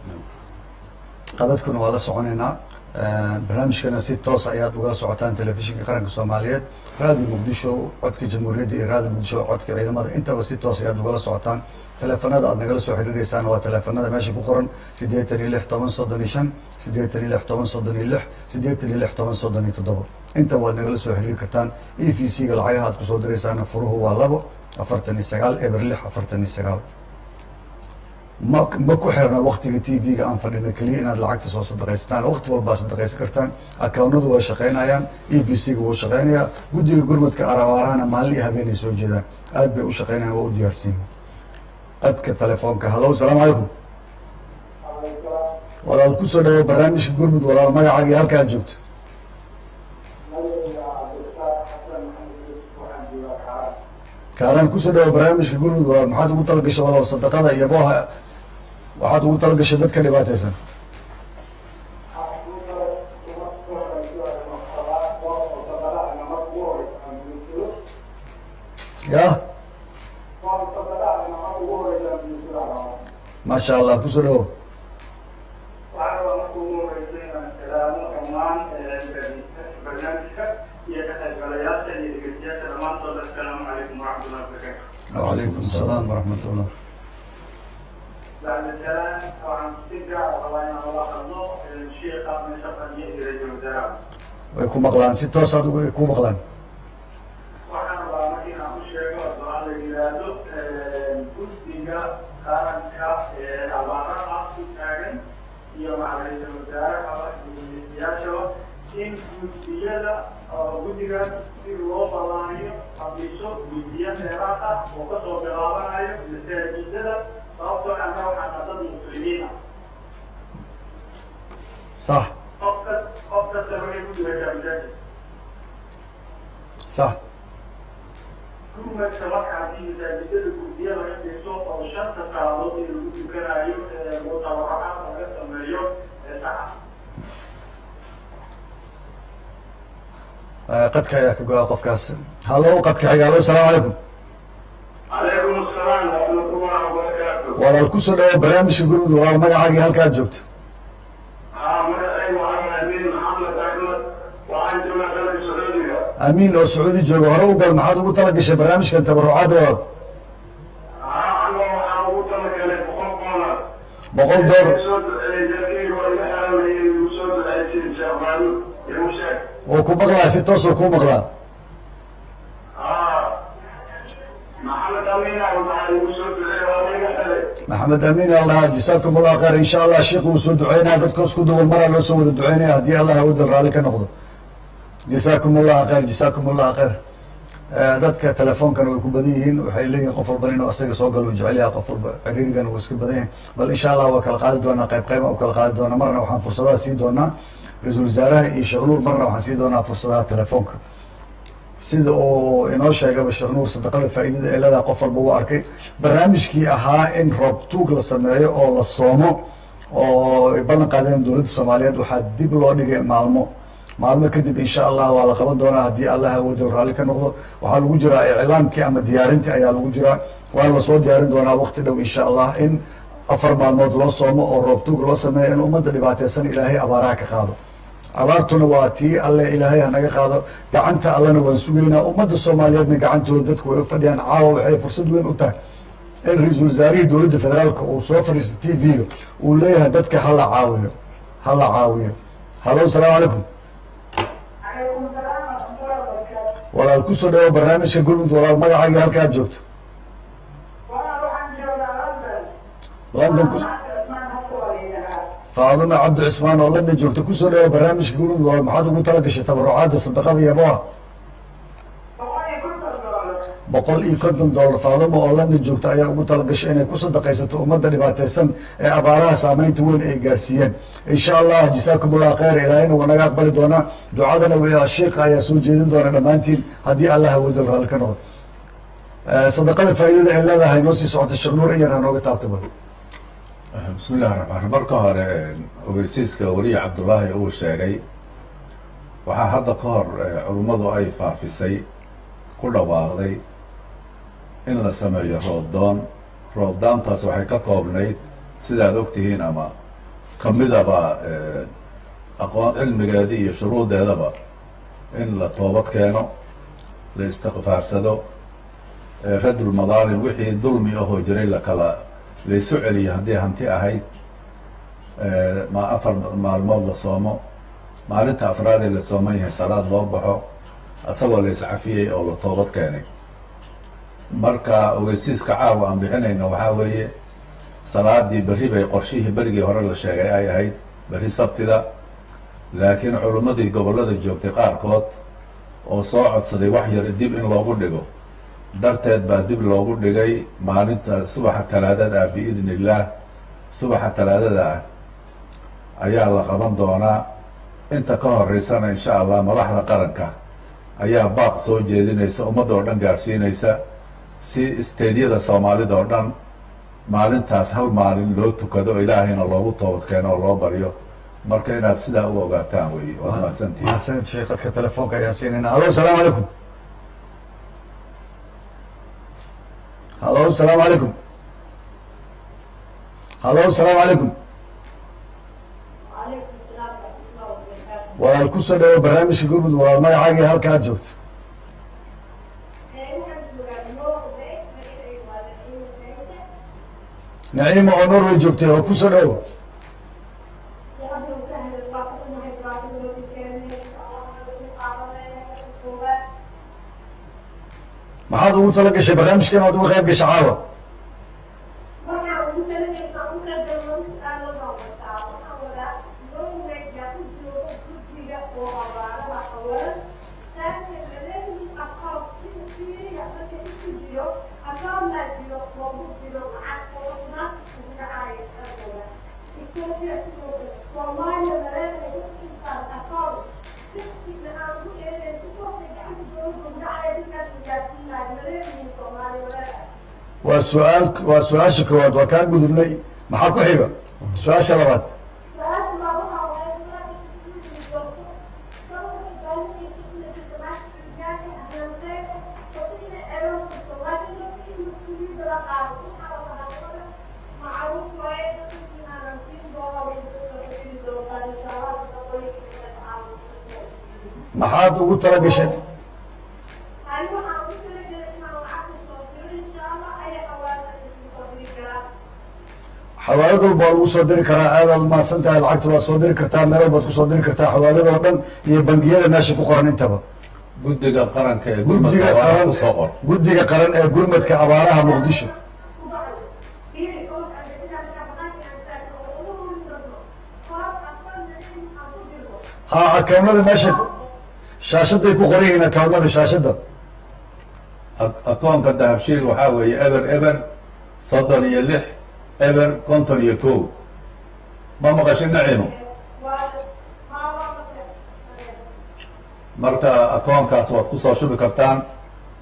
Qadadkuna waa la soconaynaa. Barnaamijkana si toos ayaad ugala socotaan Telefishinka Qaranka Soomaaliyeed, Raadiyo Muqdisho Codka Jamhuuriyadda iyo Raadiyo Muqdisho Codka Ciidamada. Intaba si toos ayaad ugala socotaan. Teleefanada aad nagala soo xiriireysaan waa teleefanada meesha ku qoran: 86 10 35, 86 10 36, 86 10 37. Inta waad nagala soo xiriiri kartaan. EVC-ga lacagaha aad kusoo diraysaana furuhu waa 2 49 06 49. Ma ku xirna waktiga TV-ga aan fadhina keliya inaad lacagta soo sadaqaysataan, waqti walbaa sadaqaysan kartaan. Akawnadu waa shaqaynayaan, EVC-ga wuu shaqaynayaa, guddiga gurmadka abaarahana maalin iyo habeenay soo jeedaan, aad bay u shaqaynayan, waa u diyaarsiin. Qadka telefoonka. Hallo, asalaamu calaykum walaal, kusoo dhawo barnaamijka gurmud. Walaal, magacaaga iyo halka aad joogto? Kaaran. Kusoo dhawo barnaamijka gurmud walaal. Maxaad ugu talagashay walaal sadaqada iyo booha waxaad ugu talagashay dadka dhibaataysan? Ya, maasha Allah, kusoo dhawo. Waxaan rabaa marka ugu horeysa inaan salaamo dhammaan barnaamijka iyo ka qaybgalayaasha iyo dhegeystayaasha dhammaantood. Assalaamu calaykum waraxmatullahi wabarakaatu. Wacalaykum asalaam waraxmat ullah. Bacda salaan, waxaan si gaar ah rabaa inaan ula hadlo shiikha meesha fadhiya iyo ra-iisul wasaaraha. Way ku maqlaan, si toosaad ugu ku maqlaan. Waxaan rabaa marka inaan u sheego duca la yidhaahdo guddiga qaranka ee abaaraha ku taagan iyo maca ra-iisul wasaaraha iyo milisiyaashaba in guddiyada oo guddigaas si loo ballaariyo, xafiiso guddiyo dheeraad ah oo kasoo bilaabanayo masaajidada, sababtoo anna waxaan dad muslimiin ah. Qof kasta waxay ku dugataa masaajid. Gurmadka marka haddii masaajidada gurdiya laga dhiso oo shanta salaadood ee lagu tukanayo mutabarucaad laga sameeyo saxa. Qadka ayaa ka go-a qofkaas. Hallo, qadka xiga. Hallo, asalaamu calaykum. Calaykum asalaam waraxmatullahi wabarakaatu. Walaal, kusoo dhawo barnaamijka Gurmud. Walaal, magacaagii halkaad joogto? Magacaygu waxaa Amiin Maxamed Axmed, waxaan joogaa dalka Sacuudiga. Amiin oo Sacuudi jooga, hore u gal. Maxaad ugu tala gashay barnaamijkan tabarucaadda, walaal? Aniga waxaan ugu talagalay $100. $100. Soo duceeyey, dalkayga waa iga xaaweeyey, igu soo duceysay Sheekh Maaluud, igu sheeg. Oo ku maqlaa, si toosoo kuu maqlaa. Maxamed Amiin ah waxaa igu soo duceeyey, waa iga xelay. Maxamed Amiin al dhahaa. Jasaakum Allah khayr. Insha Allah sheikh wuu soo duceynaya, dadka isku duwan maraa loo soo wada duceynaya haddii Allah awooda raalli ka noqdo. Jasaakum Allah khayr, jasaakum Allah khayr. Dadka telefoonkan way ku badan yihiin, waxay leeyihin qof walba inuu asaga soo galo uu jecel yahay, qof walba ciriirigan wuu iska badan yahay. Bal insha Allah waa kala qaadi doonaa, qayb qayba u kala qaadi doonaa. Marna waxaan fursadaha sii doonaa ra-iisul wasaaraha iyo Sheekh Nuur, marna waxaan sii doonaa fursadaha telefoonka. Sida uu inoo sheegaba Sheekh Nuur, sadaqada faa'iidada ee leedaha qof walba uu arkay. Barnaamijkii ahaa in roob tuug la sameeyo oo la soomo oo ay ballan qaadeen dowladda Soomaaliyeed waxaa dib loo dhigay maalmo. Maalmo kadib insha Allah waa la qaban doonaa haddii Allah awoodo raalli ka noqdo. Waxaa lagu jiraa iclaamkii ama diyaarintii ayaa lagu jiraa, waa lasoo diyaarin doonaa waqti dhow insha Allah, in 4 maalmood loo soomo oo roob tuug loo sameeyo, in ummadda dhibaateysan Ilaahay abaaraha ka qaado. Abaartuna waa tii Alle, Ilaahay hanaga qaado. Gacanta Allena waan sugaynaa, ummadda Soomaaliyeedna gacantooda dadku way u fadhiyaan. Caawa waxay fursad weyn u tahay in ra-iisul wasaarihii dowladda federaalka uu soo fadhiisto TV-ga, uu leeyahay dadka hala caawiyo, hala caawiyo. Hallo, asalaamu calaykum. Calaykum salaam waraxmatullahi wabarakaatu. Walaal, kusoo dhawo barnaamijka Gurmud. Walaal, magacaagii halkaad joogto? Walaal, waxaan joogaa London. London ku Cismaan Hafsa waa la yidhahaa. Faadima Cabdi Cismaan oo London joogto, kusoo dhawo barnaamijka Gurmud. Walaal, maxaad ugu tala gashay tabarucaadda sadaqada iyo boha? $150. $150 Faadimo oo London joogta ayaa ugu talagashay inay ku sadaqaysato ummadda dhibaateysan ee abaaraha saameynta weyn ay gaarsiiyeen. Insha Allah, jasaakum Allah khayr. Ilaahayna waa naga aqbali doonaa ducadana, sheikha ayaa soo jeedin doona dhammaantiin haddii Allah awoodo raalli ka noqdo. Sadaqada faa'iidada ay leedahay noo sii socota. Sheekh Nuur, in yar ha nooga taabta bal. Bismi illahi raxmaan. Marka hore, ogeysiiska weriye Cabdullaahi uu sheegay, waxaa hadda ka hor culummadu ay faafisay, ku dhawaaqday in la sameeyo roobdoon. Roobdoontaas waxay ka koobnayd, sidaad ogtihiin ama kamidaba aqoon cilmigeedii iyo shuruuddeedaba, in la toobad keeno, la istikfaarsado, radul madaalim, wixii dulmi ahoo jiray lakala laysu celiyo haddii hanti ahayd, ma 4 maalmood la soomo, maalinta afraadee la sooman yahay salaad loo baxo isagoo la iscafiyey oo la toobad keenay. Marka ogeysiiska caawa aan bixinayno waxaa weeye salaadii berri bay qorshihii berigii hore la sheegay ay ahayd berri Sabtida, laakiin culimmadii gobollada joogtay qaarkood oo soo codsaday wax yar dib in loogu dhigo darteed baa dib loogu dhigay maalinta subaxa Talaadada ah. Biidni illaah subaxa Talaadada ah ayaa la qaban doonaa. Inta ka horeysana insha Allah madaxda qaranka ayaa baaq soo jeedinaysa, ummadda oo dhan gaadhsiinaysa, si isteedyada Soomaalida oo dhan maalintaas hal maalin loo tukado, Ilaahayna loogu toobad keeno oo loo baryo. Marka inaad sidaa u ogaataan wey. Waad mahadsantihin. Mahadsanid sheekh. Dadka telefoonka ayaan siinayna. Hallo, asalaamu calaykum. Hallo, asalaamu calaykum. Hallo, asalaamu calaykum. Calaykum salaam waraxmatullahi wabarakaatu. Walaal, kusoo dhawo barnaamijka Gurmud. Walaal, magacaagii halkaad joogto? Waxaan joogaa Norway, magacaygu waa Naciimo Sayde. Naciima oo Norway joogtay oo kusoo dhawo. Ahlan wasahlan. Waa ku xumahay dhibaatada loo keenay, Allah naga qaadanaya koowaad. Maxaad ugu tala gashay barnaamijka inaad uga qayb gashay caawa? Waxaan ugu talagalay u qaybgalno laba su-aalood baan wataa. Waxaan wadaa, Norway yaa u jooga guddiga oo abaaraha awalan? Taasna laleeyihiin account sida Syria dadka isku jiro, account-naa jiro loogu jiro lacag oo automatic ugu dhacaya xagooda. Ethiopia sidoo kale, Soomaaliya maleedahay dadka intaan account sixtina aan ku eedeyn si toosay gacanta dowladda ugu dhacaya, dadkaas la gaarsiinayo maleeyihiin? Waa su-aal, waa su-aasha koowaad, waa kaa gudubnay. Maxaa ku xiga? Su-aasha labaad. Maxaad ugu talagashay? Xawaalad walba waa lagu soo diri karaa. Aadaad umahadsan tahay. Lacagta waad soo diri kartaa, meel walbaad kusoo diri kartaa, xawaalada oo dhan iyo bangiyada meesha ku qoran intaba. Guddiga qaranka ee gurmadka Guddiga abaaraha qaran, kusoo qor. Guddiga qaran ee gurmadka abaaraha Muqdisho. Ha, akawnada meesha shaashaday ku qoran yihiin, akawnada shaashadda. Akoonka Dahabshiil waxaa weeye 00 36 0 51. Ma maqashin, Nacimo? Marka akoonkaas waad kusoo shubi kartaan.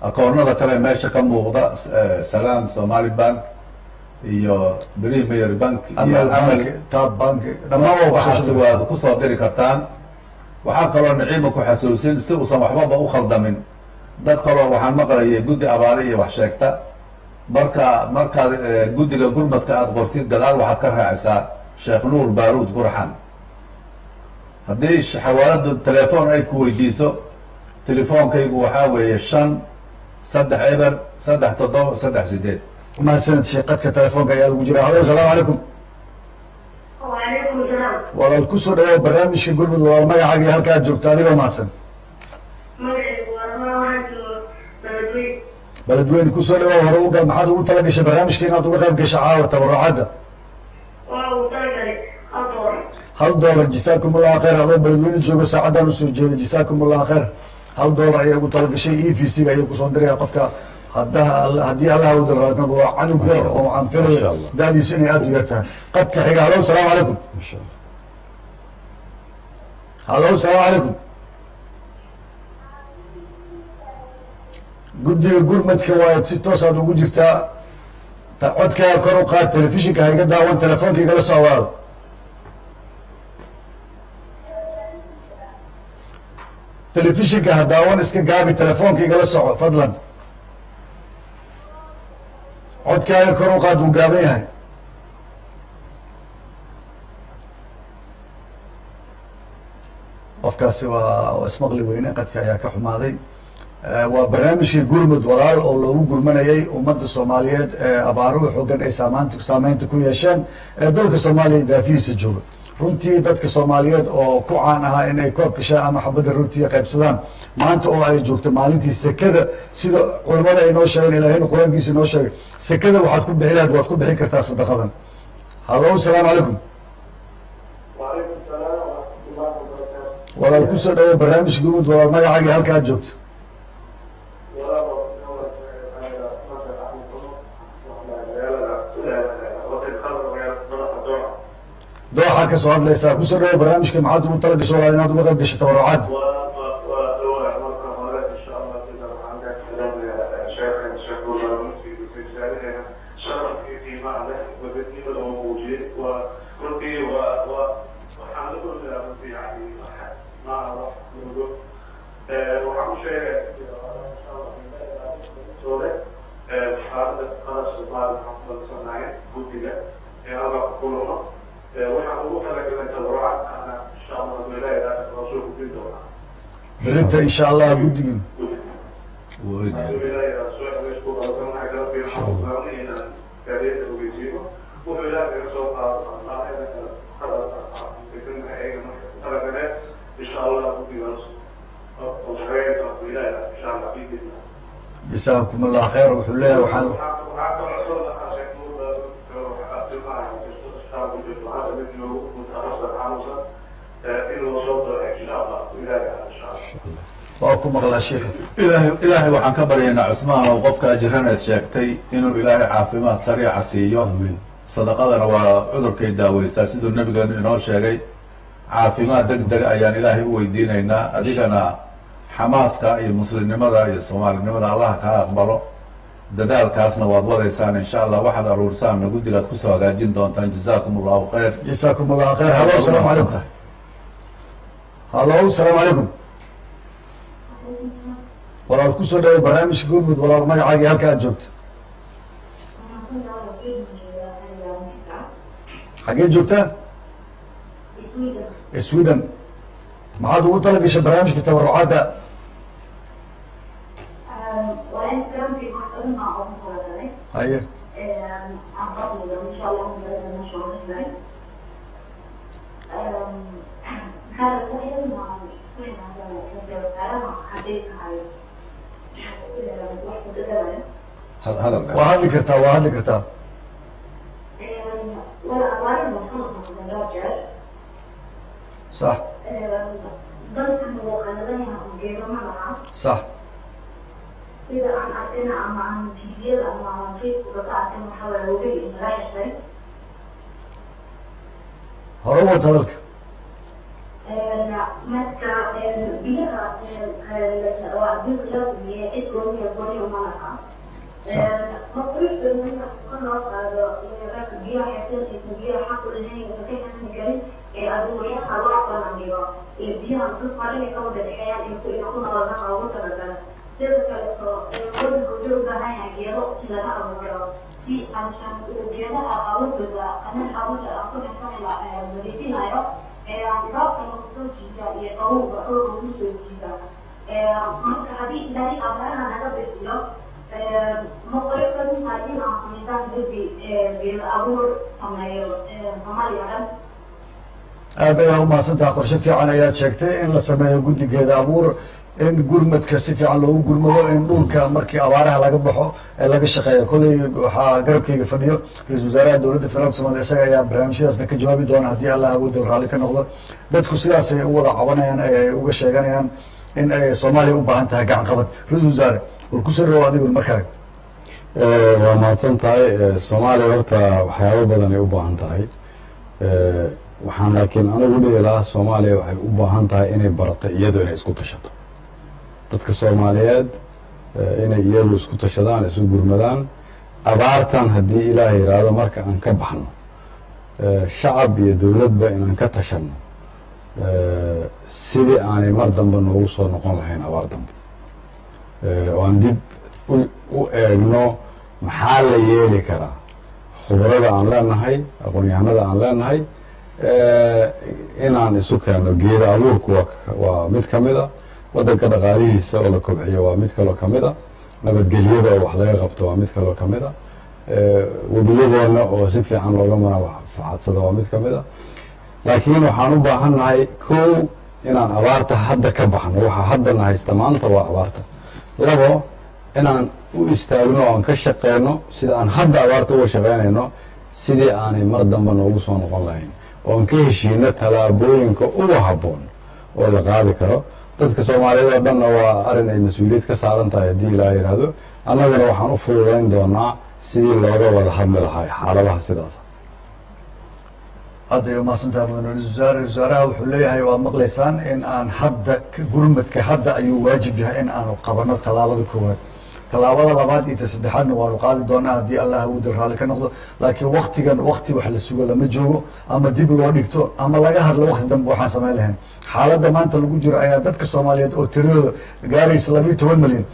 Akoonada kale meesha ka muuqda, Salaam Somali Bank iyo Premier Bank iyo Amal Amal Bank, Tab Bank, dhammaan waa kusoo waxaasi shubi. Waad kusoo diri kartaan. Waxaa kaloo Naciima ku xasuusin, si uusan waxbaba u khaldamin, dad kaloo waxaan maqlayay guddi abaare iyo wax sheegta. Marka markaad guddiga gurmadka aada qortid, gadaal waxaad ka raacisaa Sheekh Nuur Baaruud Gurxan. Haddii xawaaladu telefoon ay ku weydiiso, telefoonkaygu waxaa weeye 5 3 0 3 7 3 8. Mahadsanid, sheekh. Qadka telefoonka ayaa lagu jira. Halo, asalaamu calaykum. وعليكم السلام. Walaal, kusoo dhawow barnaamijka gurmud. Walaal, magacaaga iyo halkaad joogto, adigoo mahadsan. Magacaygu waa Ramaa, waxaan jooga Beledweyne. Beledweyne kusoo dhawow. Hore ugal, maxaad ugu tala gashay barnaamijka inaad uga qayb gasho caawa tabarucaadda? Waa uu talagalay $1. $1. Jasaakum Allahu khayr. Adoo Beledweyne joogo, saacaddaan usoo jeeda, jasaakum Allahu khayr. $1 ayaa ugu talagashay. EVC ga ayuu kusoo diraya qofka haddaha, haddii Allah wada raadnado. Waa canug yar oo aan filayo Masha Allah. da-diisu inay aada u yar tahay. Qadka xiga. Halo, asalaamu calaykum. Masha Allah. Halo, asalaamu calaykum. Guddiga gurmadka waa si toosaad ugu jirtaa. Codkaaga kor u qaad, telefishinka ha iga daawan, telefoonka igala soo waado. Telefishinka ha daawan, iska gaabi, telefoonka igala soco fadlan. Codkaaga kor u qaad, wuu gaaban yahay. Qofkaasi waa ismaqli weyne, qadka ayaa ka xumaaday. Waa barnaamijkii gurmud walaal oo loogu gurmanayay ummadda Soomaaliyeed ee abaaruhu xoogan ay saamaanta saameynta ku yeesheen ee dalka Soomaaliya daafihiisa jooga. Runtii dadka Soomaaliyeed oo ku caan ahaa in ay koobka shaah ama xabadda rootiga qaybsadaan, maanta oo ay joogto maalintii sekada, sida culamada ay noo sheegeen, Ilaahayna qur-aankiisa inoo sheegay, sekada waxaad ku bixi lahayd waad ku bixin kartaa sadaqadan. Halo, asalaamu calaykum. وعليكم السلام ورحمة الله وبركاته. Walaal, kusoo dhawo barnaamijka gurmud. Walaal, magacaagii halkaad joogto? Walaal, Dooxa ka soo hadlaysaa. Kusoo dhawo barnaamijka. Maxaad ugu tala gasho, walaal, inaad uga qayb gasho tabarucaad? Waxaan ugu talagalay tabarucaad ana insha Allah wilaayada soo gudbin doonaa. Berrinta insha Allah guddigin. Wuu ogyahay. Jasaakum Allah khayr. Wuxuu leeyahay waxaan waa ku maqlaa, sheika. Ilaahay, Ilaahay waxaan ka baryaynaa, Cusmaan, oo qofkaa jiraneed sheegtay inuu Ilaahay caafimaad sariica siiyo. Amiin. Sadaqadana waa cudurkay daaweysaa, siduu nabigeenu inoo sheegay. Caafimaad deg deg ayaan Ilaahay u weydiinaynaa. Adigana xamaaska iyo muslimnimada iyo soomaalinimada Allah kaa aqbalo. Dadaalkaasna waad wadaysaan, insha Allah. Waxaad aruursaanna guddigaad kusoo hagaajin doontaan. Jazaakum Allahu khayr. Jasaakum Allahu khayr. Halo, asalaamu calaykum. Halo, asalaamu calaykum. Walaal, kusoo dhawo barnaamijka Gurmud. Walaal, magacaagii, halka aad joogto? Xaggee joogtaa? Sweden. Maxaad ugu tala gashay barnaamijka tabarucaadda? Haye. Hadal. Waa hadli kartaa, waa hadli kartaa. Sax. Sida aan arkayna ama aan tviyada ama aan Facebooka ka arkin, waxaa waye webiga in laga xirtay. Hore u wad hadalka. Marka biyaha waa adduunka loo sameeyey, cid gooniya gooniya uma laha. Ma quruxda marka kor loo qaado biyaha xirtan aysan biyaha xaq u lahayn aysan ka xirmi karin ee aduunyaha loo bandhigo iyo biyaha dadka inay ka wada dhexeeyaan in ku noolaadaan loogu talagalo. Sidoo kaleeto wadanka wuxuu u baahan yahay geedo in laga abuuro si aanshan geedaha awoodooda ama awoodda aan ku dhexsan la nadiifinayo, roobka lagu soo jiida iyo qabowga dhulka lagu soo jiida. Marka haddii Ilaahay abaaraha naga bixiyo, ma qurux badan tahay in aan samaysaan guddi geedo abuur sameeyo Soomaaliya dhan? Aad ayaa umahadsan taha. Qorshe fiican ayaad sheegtay, in la sameeyo guddi geeda abuur, in gurmadka si fiican loogu gurmado, in dhulka markii abaaraha laga baxo ee laga shaqeeyo. Kolley waxaa garabkayga fadhiyo ra-iisul wasaaraha Dowladda Federaalka Somaaliya, isaga ayaa barnaamijyadaasna ka jawaabi doona haddii Allah awoodda raalli ka noqdo. Dadku sidaasay u wada cabanayaan ee ay uga sheeganayaan in ay Soomaaliya u baahan tahay gacan qabad. Ra-iisul wasaare, war kusoo dhawow adigu markaaga. Waa mahadsan tahay. Soomaaliya horta waxyaabo badan ay u baahan tahay. Waxaan laakiin anigu dhihi lahaa, Soomaaliya waxay u baahan tahay inay barato iyadu inay isku tashato. Dadka Soomaaliyeed inay iyadu isku tashadaan, isu gurmadaan. Abaartan haddii Ilaah yidhaahdo marka aan ka baxno, shacab iyo dowladba inaan ka tashanno sidii aanay mar dambe noogu soo noqon lahayn abaar dambe, oo aan dib u eegno maxaa la yeeli karaa, khubrada aan leenahay, aqoon-yahanada aan leenahay inaan isu keenno. Geeda abuurku waa mid ka mid a. Waddanka dhaqaalihiisa oo la kobciyo waa mid kaloo ka mid a. Nabadgelyada oo wax laga qabto waa mid kaloo ka mid a. Webiyadeena oo si fiican looga manaafacadsado waa mid ka mid a. Laakiin waxaan u baahan nahay, kow, inaan abaarta hadda ka baxno. Waxaa haddana haysta maanta waa abaarta. Labo, inaan u istaagno oo aan ka shaqeyno sida aan hadda abaarta uga shaqeynayno sidii aanay mar dambe noogu soo noqon lahayn, oo aan ka heshiino tallaabooyinka uga habboon oo la qaadi karo. Dadka Soomaaliyeed oo dhanna waa arrin ay mas-uuliyad ka saaran tahay haddii Ilaa yidhaahdo. Annaguna waxaan u fududayn doonaa sidii looga wada hadli lahaa xaaladaha sidaasa. Aad ay umahadsan tahay, mudan ra-isul wasaare. Ra-isul wasaaraha wuxuu leeyahay, waad maqlaysaan, in aan hadda gurmadka hadda ayuu waajib yahay in aanu qabano tallaabada koowaad, tallaabada labaad iyo ta saddexaadna waanu qaadi doonaa haddii Allah awoodda raalli ka noqdo. Laakiin waktigan wakti wax la sugo lama joogo, ama dib loo dhigto ama laga hadlo wakti dambe waxaan samayn lahayn. Xaaladda maanta lagu jiro ayaa dadka Soomaaliyeed oo tiradooda gaaraysa 12 milyan,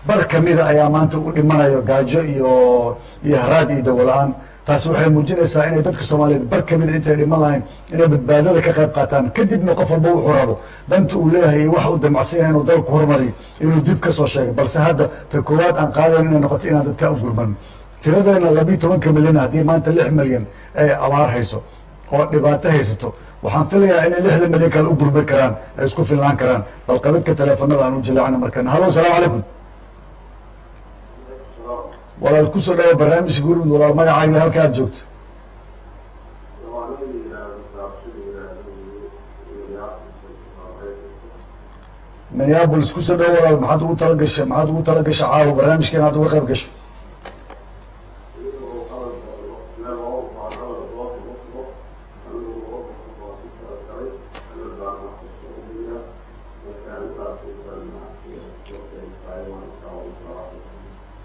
bar kamida ayaa maanta u dhimanayo gaajo iyo haraad iyo dawo la-aan. Taasi waxay muujinaysaa inay dadka Soomaaliyeed bar kamida intay dhiman lahayn inay badbaadada ka qayb qaataan. Kadibna qof walba wuxuu rabo, danta uu leeyahay iyo waxa uu damacsan yahay inuu dalku horumariyo, inuu dib ka soo sheego. Balse hadda ta koowaad aan qaadayn inay noqoto inaan dadka u gurmano. Tiradeena 12-ka milyan, haddii maanta 6 milyan ay abaar hayso oo dhibaato haysato, waxaan filayaa inay 60 milyan kale u gurman karaan, ay isku filnaan karaan. Bal qadadka teleefanada aan u jilaacna markana. Halo, asalaamu calaykum. Walaal, kusoo dhawo barnaamijka Gurmud. Walaal, magacaaga, halka aad joogto? Minneapolis. Kusoo dhawo, walaal. Maxaad ugu talagashay, maxaad ugu talagashay caawa barnaamijka inaad uga qayb gasho?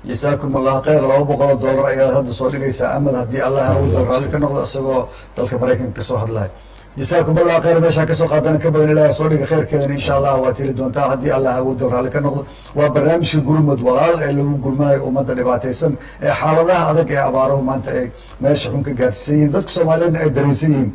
Jasaakum Allah khayr. $200 ayaad hadda soo dhigaysaa, Amal, haddii Allah awooda raalli ka noqdo, isagoo dalka Maraykanka kasoo hadlaya. Jasaakum Allah khayr. Meeshaan kasoo qaadana ka badan Ilaah soo dhiga, khayrkeedana insha Allah waad heli doontaa haddii Allah awooda raalli ka noqdo. Waa barnaamijka Gurmud Walaal ee lagu gurmanayo ummadda dhibaataysan ee xaaladaha adag ee abaaruhu maanta ay meesha xun ka gaarsiisan yihiin, dadka Soomaaliyeedna ay dareensan yihiin.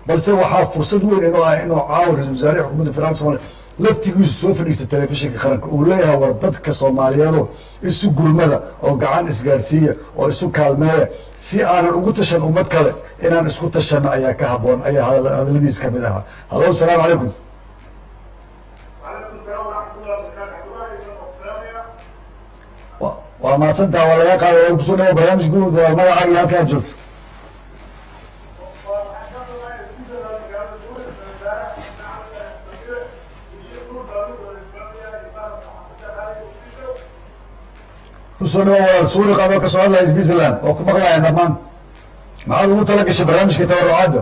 Balse waxaa fursad weyn inuu ah inuu caawa ra-isul wasaare xukuumadda federaalka Somaaliya laftigiisu soo fadhiista telefishinka qaranka, uu leeyahay: war dadka Soomaaliyeedo, isu gurmada oo gacan isgaarsiiya oo isu kaalmeeya, si aanan ugu tashan ummad kale, inaan isku tashano ayaa ka haboon, ayaa hadaladiis kamid ahaa. Hello, asalaamu calaykum. وعليكم السلام ورحمة الله وبركاته. الله. Waa mahadsantaha, waa laga qaaday. Waa kusoo dhawo barnaamij Gurmud. Waa magacaaga iyo halkaad joogto. Kusoo dhawo walaal Suuriq, adoo kasoo hadlaya Switzerland. Waa ku maqlayan dhammaan. Maxaad ugu tala gashay barnaamijka tabarucaadda?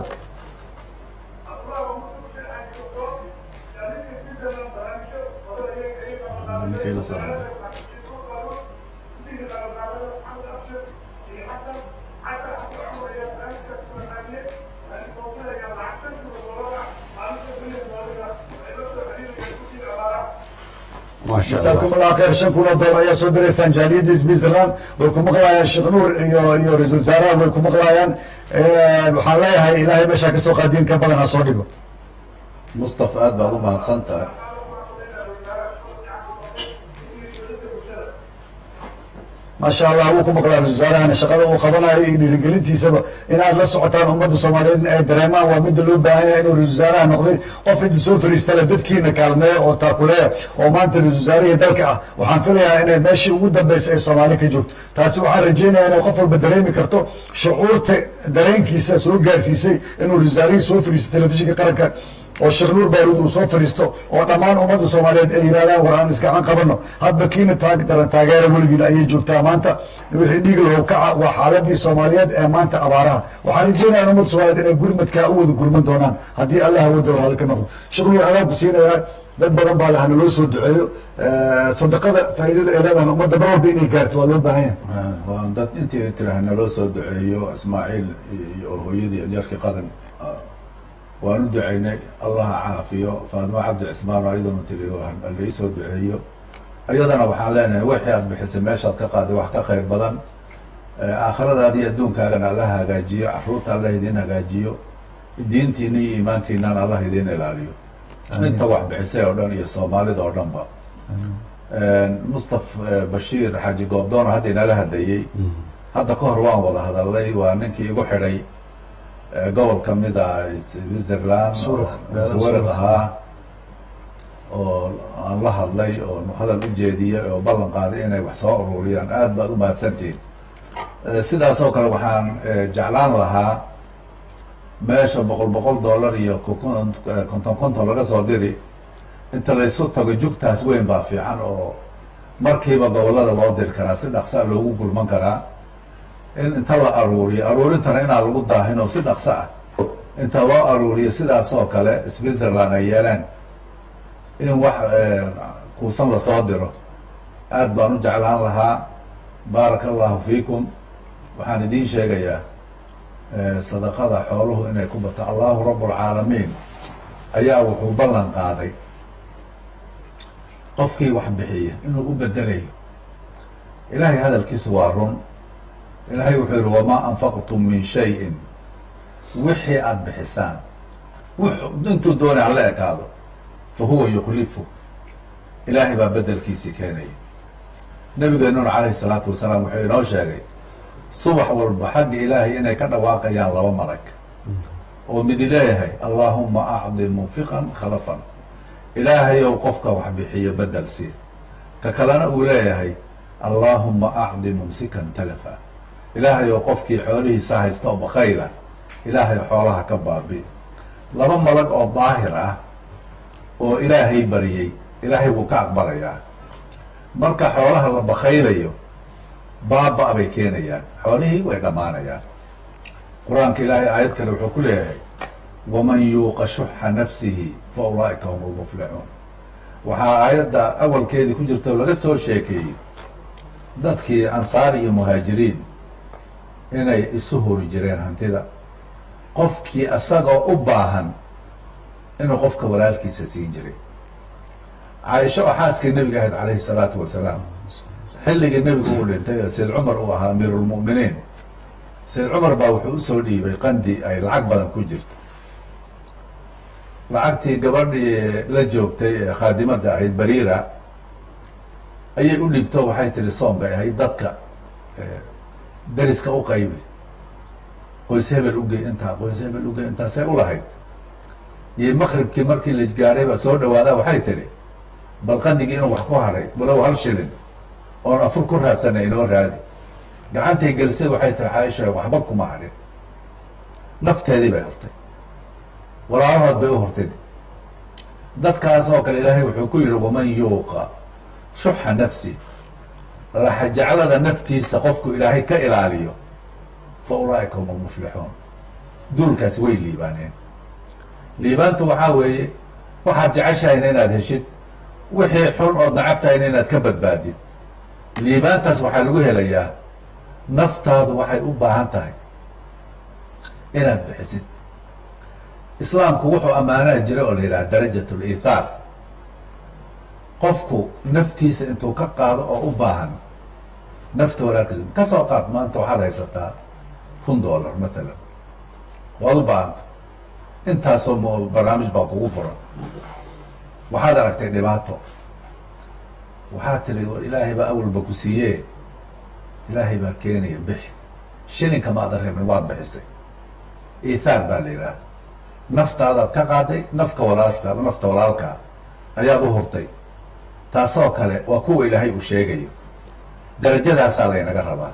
Ninkay la soo hadlay. Maasha Allah. Jasaakum Allah khayr. $5,000 ayaa soo diraysaan jaaliyadda Switzerland. Way ku maqlayaan Sheekh Nuur iyo ra-isul wasaaraha, way ku maqlayaan. Waxaan leeyahay, Ilaahay meeshaa kasoo qaadiin ka badan ha soo dhigo. Mustafa, aad baad u mahadsan tahay. Maasha Allah, wuu ku maqlaa ra-isul wasaarahana. Shaqada uu qabanayo iyo dhiirigelintiisaba inaad la socotaan, ummadda Soomaaliyeedna ay dareemaan, waa midda loo baahan yahay. Inuu ra-isul wasaaraha noqday qof inta soo fariistale dadkiina kaalmeeya oo taakuleeya, oo maanta ra-isul wasaarihii dalka ah, waxaan filayaa inay meeshii ugu dambeysay ay Soomaali ka joogto. Taasi waxaan rajeynaya inay qof walba dareemi karto shucuurta dareenkiisa soo gaarsiisay inuu ra-isul wasaarihii soo fariistay telefishinka qaranka, oo Sheekh Nuur Baaruud uu soo fadhiisto, oo dhammaan ummadda Soomaaliyeed ay yidhahdaan: war aan iskacan qabano, hadba kiina taag daran taageera. Weligiin ayay joogtaa maanta, wixii dhiig lahow kaca. Waa xaaladii Soomaaliyeed ee maanta abaaraha. Waxaan rajeynaya ummadda Soomaaliyeed inay gurmadkaa u wada gurman doonaan haddii Allah awooda raalli ka noqdo. Sheekh Nuur, adaan ku siinayaa. Dad badan baa laha naloo soo duceeyo. Sadaqada faa'iidada ay leedahan ummadda mar walba inay gaarto waa loo baahan yahay. Waa dad intii tiraah naloo soo duceeyo, Ismaaciil iyo hooyadii yarkii Qadan waan u duceynay, Allah caafiyo. Faadimo Cabdi Cismaan oo iyaduna tiri lai soo duceeyo, iyadana waxaan leenahay wixii aad bixisay meeshaad ka qaaday wax ka khayr badan, aakhiradaada iyo adduunkaagana Allah hagaajiyo, caruurta Allah idin hagaajiyo, diintiina iyo iimaankiinana Allah idin ilaaliyo, inta wax bixisay oo dhan iyo Soomaalida oo dhan ba. Mustaf Bashiir Xaaji Goobdoon oo hadda inala hadlayey, hadda ka hor waan wada hadalnay. Waa ninkii igu xidhay gobol kamida Switzerland, Zurich. Zurich ahaa, oo aan la hadlay oo hadal u jeediyey oo ballan qaaday inay wax soo ururiyaan. Aad baad u mahadsantihiin. Sidaas oo kale waxaan jeclaan lahaa meesha $100 iyo 50 50 laga soo diri, inta laysu tago jugtaas weyn baa fiican, oo markiiba gobolada loo diri karaa, si dhaqsaa loogu gurman karaa. In inta la aruuriyo, aruurintana inaan lagu daahin oo si dhaqso ah inta loo aruuriyo, sidaas oo kale Switzerland ay yeeleen, in wax kuusan lasoo diro aad baan u jeclaan lahaa. Baaraka Allahu fiikum. Waxaan idiin sheegayaa sadaqada xooluhu inay ku bato. Allahu rabbulcaalamiin ayaa wuxuu ballan qaaday qofkii wax bixiya inuu u bedelayo. Ilaahay hadalkiisu waa run. Ilaahay wuxuu yihi: wamaa anfaqtum min shayin, wixii aada bixisaan, wux intuu doonay hala ekaado, fa huwa yukhlifu, Ilaahay baa bedelkiisii keenaya. Nabigeenuna calayhi salaatu wasalaam wuxuu inoo sheegay subax walba xagga Ilaahay inay ka dhawaaqayaan laba malag, oo midi leeyahay: allaahuma acdi munfiqan khalafan, Ilaahayow qofka wax bixiyo bedel sii. Ka kalena uu leeyahay: allaahuma acdi mumsikan talafa, Ilaahayow qofkii xoolihiisa haysta oo bakayla, Ilaahay xoolaha ka baabi. Laba malag oo daahir ah oo Ilaahay bariyey, Ilaahay wuu ka aqbalayaa. Marka xoolaha la bakaylayo, baaba bay keenayaan, xoolihii way dhammaanayaan. Qur-aanka Ilaahay aayad kale wuxuu ku leeyahay: waman yuuqa shuxa nafsihi fa ulaa'ika hum lmuflixuun. Waxaa aayadda awalkeedii ku jirta oo laga soo sheekeeyey Dadkii Ansaar iyo Muhaajiriin inay isu huri jireen hantida, qofkii isagoo u baahan inuu qofka walaalkiisa siin jiray. Caaisho oo xaaskii nebiga ahayd calayhi salaatu wasalaam, xilligii nebigu uu dhintay oo Sayid Cumar uu ahaa amiirulmu'miniin, Sayid Cumar baa wuxuu usoo dhiibay qandi ay lacag badan ku jirto. Lacagtii gabadhii la joogtay ee khaadimadda ahayd, Bariira, ayay u dhiibto. Waxay tihi, soom bay ahayd, dadka deriska u qaybi, qoys hebel ugey intaa, qoys hebel ugey intaasay u lahayd. Iyo maqribkii markii la gaadhay baa soo dhawaadaa, waxay tihi, bal qandigii inuu wax ku hadhay, walow hal shilin oon afur ku raadsanay inoo raadi. Gacantay gelisay, waxay tihi Caaisha, waxba kuma hadhin. Nafteedii bay hortay, walaalahood bay u hortay. Dadkaas oo kale Ilaahay wuxuu ku yihi, waman yuuqa shuxa nafsi, laxajeclada naftiisa qofku Ilaahay ka ilaaliyo, fa ulaa'ika hum almuflixuun. Duulkaasi way liibaaneen. Liibaantu waxaa weeye waxaad jeceshahayna inaad heshid, wixii xun ood nacabtahayna inaad ka badbaadid. Liibaantaas waxaa lagu helayaa naftaadu waxay u baahan tahay inaad bixisid. Islaamku wuxuu ammaanaha jiray oo la yidhaha darajat liithaar, qofku naftiisa intuu ka qaado oo u baahan nafta walaalkiisa. Ka soo qaad maanta waxaad haysataa $1000 mathalan, waad u baahanta, intaasoo barnaamij baa kugu furan. Waxaad aragtay dhibaato, waxaad tiri, war Ilaahay baa awalba ku siiyee, Ilaahay baa keenaya, bixi. Shilinka ma adan rabin, waad bixisay. Iithaar baa la yidhaha. Naftaadaad ka qaaday, nafka walaalka, nafta walaalkaa ayaad u hurtay. Taasoo kale waa kuwa Ilaahay uu sheegayo. Darajadaasaa laynaga rabaa.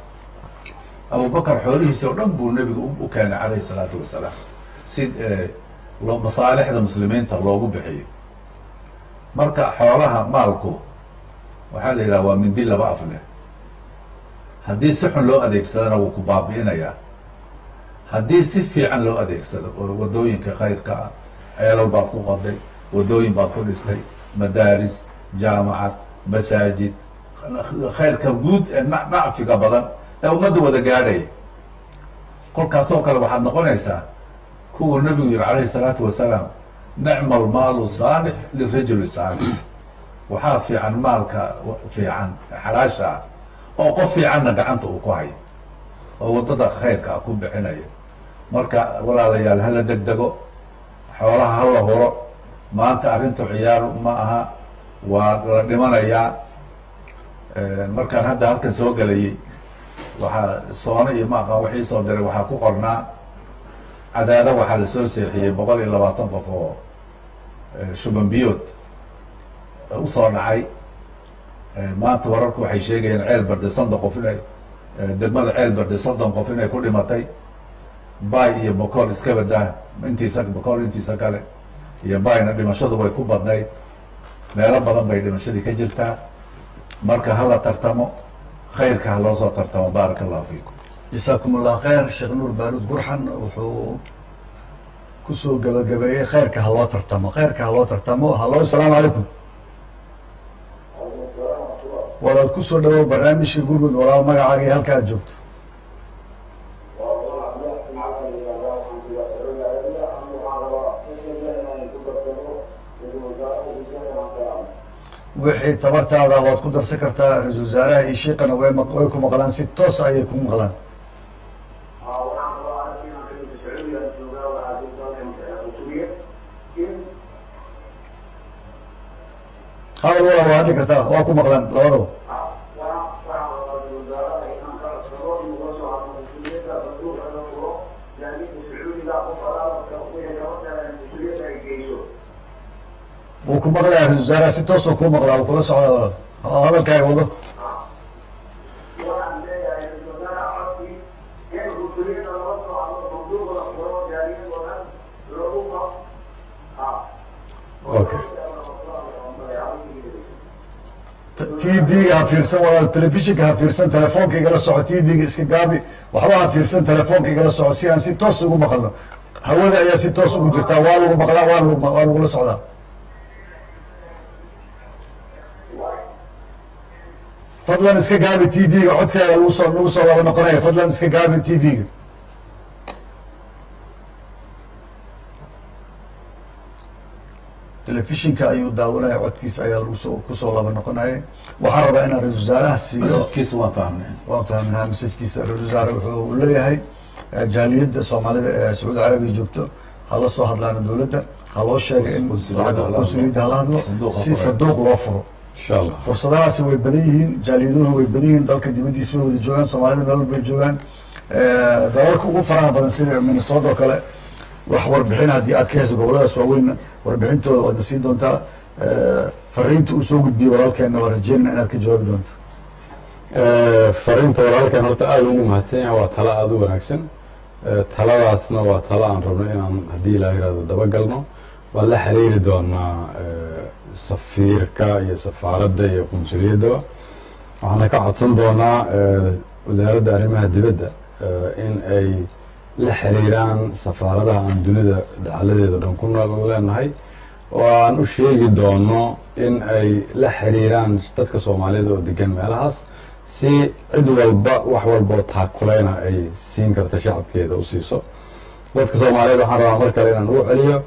Abubakar xoolihiisa oo dhan buu nebigu u keenay calayhi salaatu wasalaam si loo masaalixda muslimiinta loogu bixiyo. Marka xoolaha, maalku waxaa la yidhaha waa mindi laba af leh. Haddii si xun loo adeegsadana wuu ku baabi'inayaa, haddii si fiican loo adeegsado oo waddooyinka khayrka ah, ceelal baad ku qoday, waddooyin baad ku dhistay, madaaris, jaamacad, masaajid, khayrka guud ee nacfiga badan ee ummadda wada gaadhaya, kolkaasoo kale waxaad noqonaysaa kuwuu nebigu yihi calayhi salaatu wasalaam, nicma almaalu saalix lirajuli saalix. Waxaa fiican maalka fiican xalaasha ah oo qof fiicanna gacanta uu ku hayo oo waddada khayrka ah ku bixinayo. Marka walaalayaal, hala degdego, xoolaha hala huro. Maanta arrintu ciyaar ma aha, waa la dhimanayaa. Markaan hadda halkan soo gelayay, waxaa soona iyo ma aqaan waxii soo diray, waxaa ku qornaa Cadaado waxaa lasoo seexiyey 120 qof oo shuban biyood usoo dhacay. Maanta wararku waxay sheegayaan Ceel Barde 30 qof inay, degmada Ceel Barde 30 qof inay ku dhimatay. Bay iyo Bokool iska badaa, intiisa Bokool intiisa kale iyo Bayna dhimashadu way ku badnayd. Meelo badan bay dhimashadii ka jirtaa. Marka hala tartamo, khayrka ha loo soo tartamo. Baaraka allahu fiikum. Jasaakum allah khayr. Sheekh Nuur Baaruud Gurxan wuxuu kusoo gabagabeeyey khayrka ha loo tartamo, khayrka ha loo tartamo. Hallo, asalaamu calaykum walaal. Kusoo dhawow barnaamijka Gurmud Walaal. Magacaaga iyo halka aad joogto? Wixii tabartaada waad ku darsan kartaa. Ra-iisul wasaaraha iyo shiiqana way ku maqlaan, si toosa ayay ku maqlaan. Hadal walaal, waa hadli kartaa, waa ku maqlaan labadaba. Wuu ku maqlayaa ra-isul wasaaraha, si toosoo kuu maqlaa, wuu kula socdaa walaal. Hadalkaaga wado. Okay. TV-ga ha fiirsan walaal, telefishinka ha fiirsan, telefoonka igala soco. TV-ga iska gaabi, waxba ha fiirsan, telefoonka igala soco si aan si toos ugu maqalno. Hawada ayaa si toos ugu jirtaa, waa lagu maqlaa, waa lagula socdaa. Fadlan iska gaabi TV-ga, codkaaga lagu soo laba noqonaya. Fadlan iska gaabi TV-ga. Telefishinka ayuu daawanaya, codkiisa ayaa lagu soo kusoo laba noqonaya. Waxaan rabaa inaan ra-isul wasaaraha siiyo. Message-kiisa waan fahmnay. Waan fahmnaa message-kiisa. Ra-isul wasaare wuxuu leeyahay jaaliyadda Soomaalida ee Sacuudi Carabiya joogto hala soo hadlaano dowladda, ha loo sheega in Qunsuliyadda hala hadlo. Qunsuliyadda hala hadlo. Sanduuq ha si fureen. Sanduuq loo furo. Insha Allah. Fursadahaasi way badan yihiin, jaaliyaduhuna way badan yihiin, dalka dibaddiisa way wada joogaan, Soomaalida meel walbay joogaan. Dalalka ugu faraha badan sida Minnesota oo kale, wax warbixin haddii aad ka hayso goboladaas waaweynna, warbixintooda waadna siin doontaa. Fariinta uu soo gudbiyey walaalkeenna waa rajeynana inaad ka jawaabi doonto. Fariinta walaalkan horta aada ugu mahadsan yahay, waa talo aada u wanaagsan. Taladaasna waa talo aan rabno inaan, haddii ilaa yiraahdo, dabagalno. Waan la xiriiri doonaa safiirka iyo safaaradda iyo qunsuliyaddaba. Waxaana ka codsan doonaa Wasaaradda Arrimaha Dibadda in ay la xiriiraan safaaradaha aan dunida dacaladeeda dhan ku nool leenahay, oo aan u sheegi doono in ay la xiriiraan dadka Soomaalida oo degan meelahaas, si cid walba wax walba oo taakuleyna ay siin karta shacabkeeda u siiso. Dadka Soomaaliyeed waxaan rabaa mar kale inaan ugu celiyo,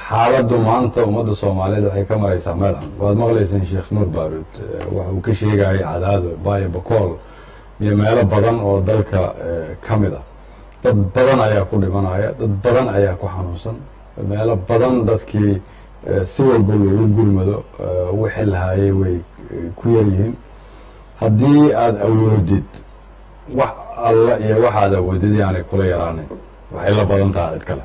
xaaladdu maanta ummadda Soomaaliyeed waxay ka maraysaa meel xun. Waad maqlayseen Sheekh Nuur Baaruud waxa uu ka sheegayay Cadaado, Baayo, Bakool iyo meelo badan oo dalka ka mid ah. Dad badan ayaa ku dhimanaya, dad badan ayaa ku xanuunsan, meelo badan dadkii si walba loogu gurmado wixii lahaayay way ku yaryihiin. Haddii aada awoodid, wax alla iyo waxaad awoodid yaanay kula yaraanin, waxay la badan tahay cid kale.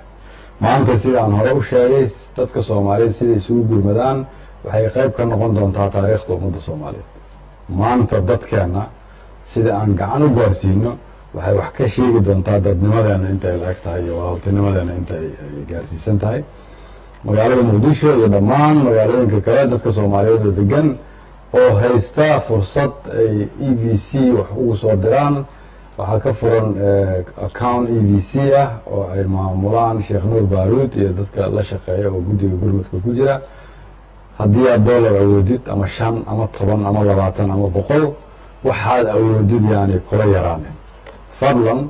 Maanta, sida aan hore u sheegay, dadka Soomaaliyeed siday isugu gurmadaan waxay qayb ka noqon doontaa taariikhda ummadda Soomaaliyeed. Maanta dadkeenna sida aan gacan u gaarsiino waxay wax ka sheegi doontaa dadnimadeena intay la eg tahay iyo walaaltinimadeena inta ay gaarsiisan tahay. Magaalada Muqdisho iyo dhammaan magaalooyinka kale, dadka Soomaaliyeed oo degan oo haysta fursad ay EVC wax ugu soo diraan, waxaa ka furan account EVC ah oo ay maamulaan Sheekh Nuur Baaruud iyo dadka la shaqeeya oo guddiga gurmadka ku jira. Haddii aad dollar awoodid, ama 5 ama 10 ama 20 ama 100, waxaad awoodid yaani kula yaraanin. Fadlan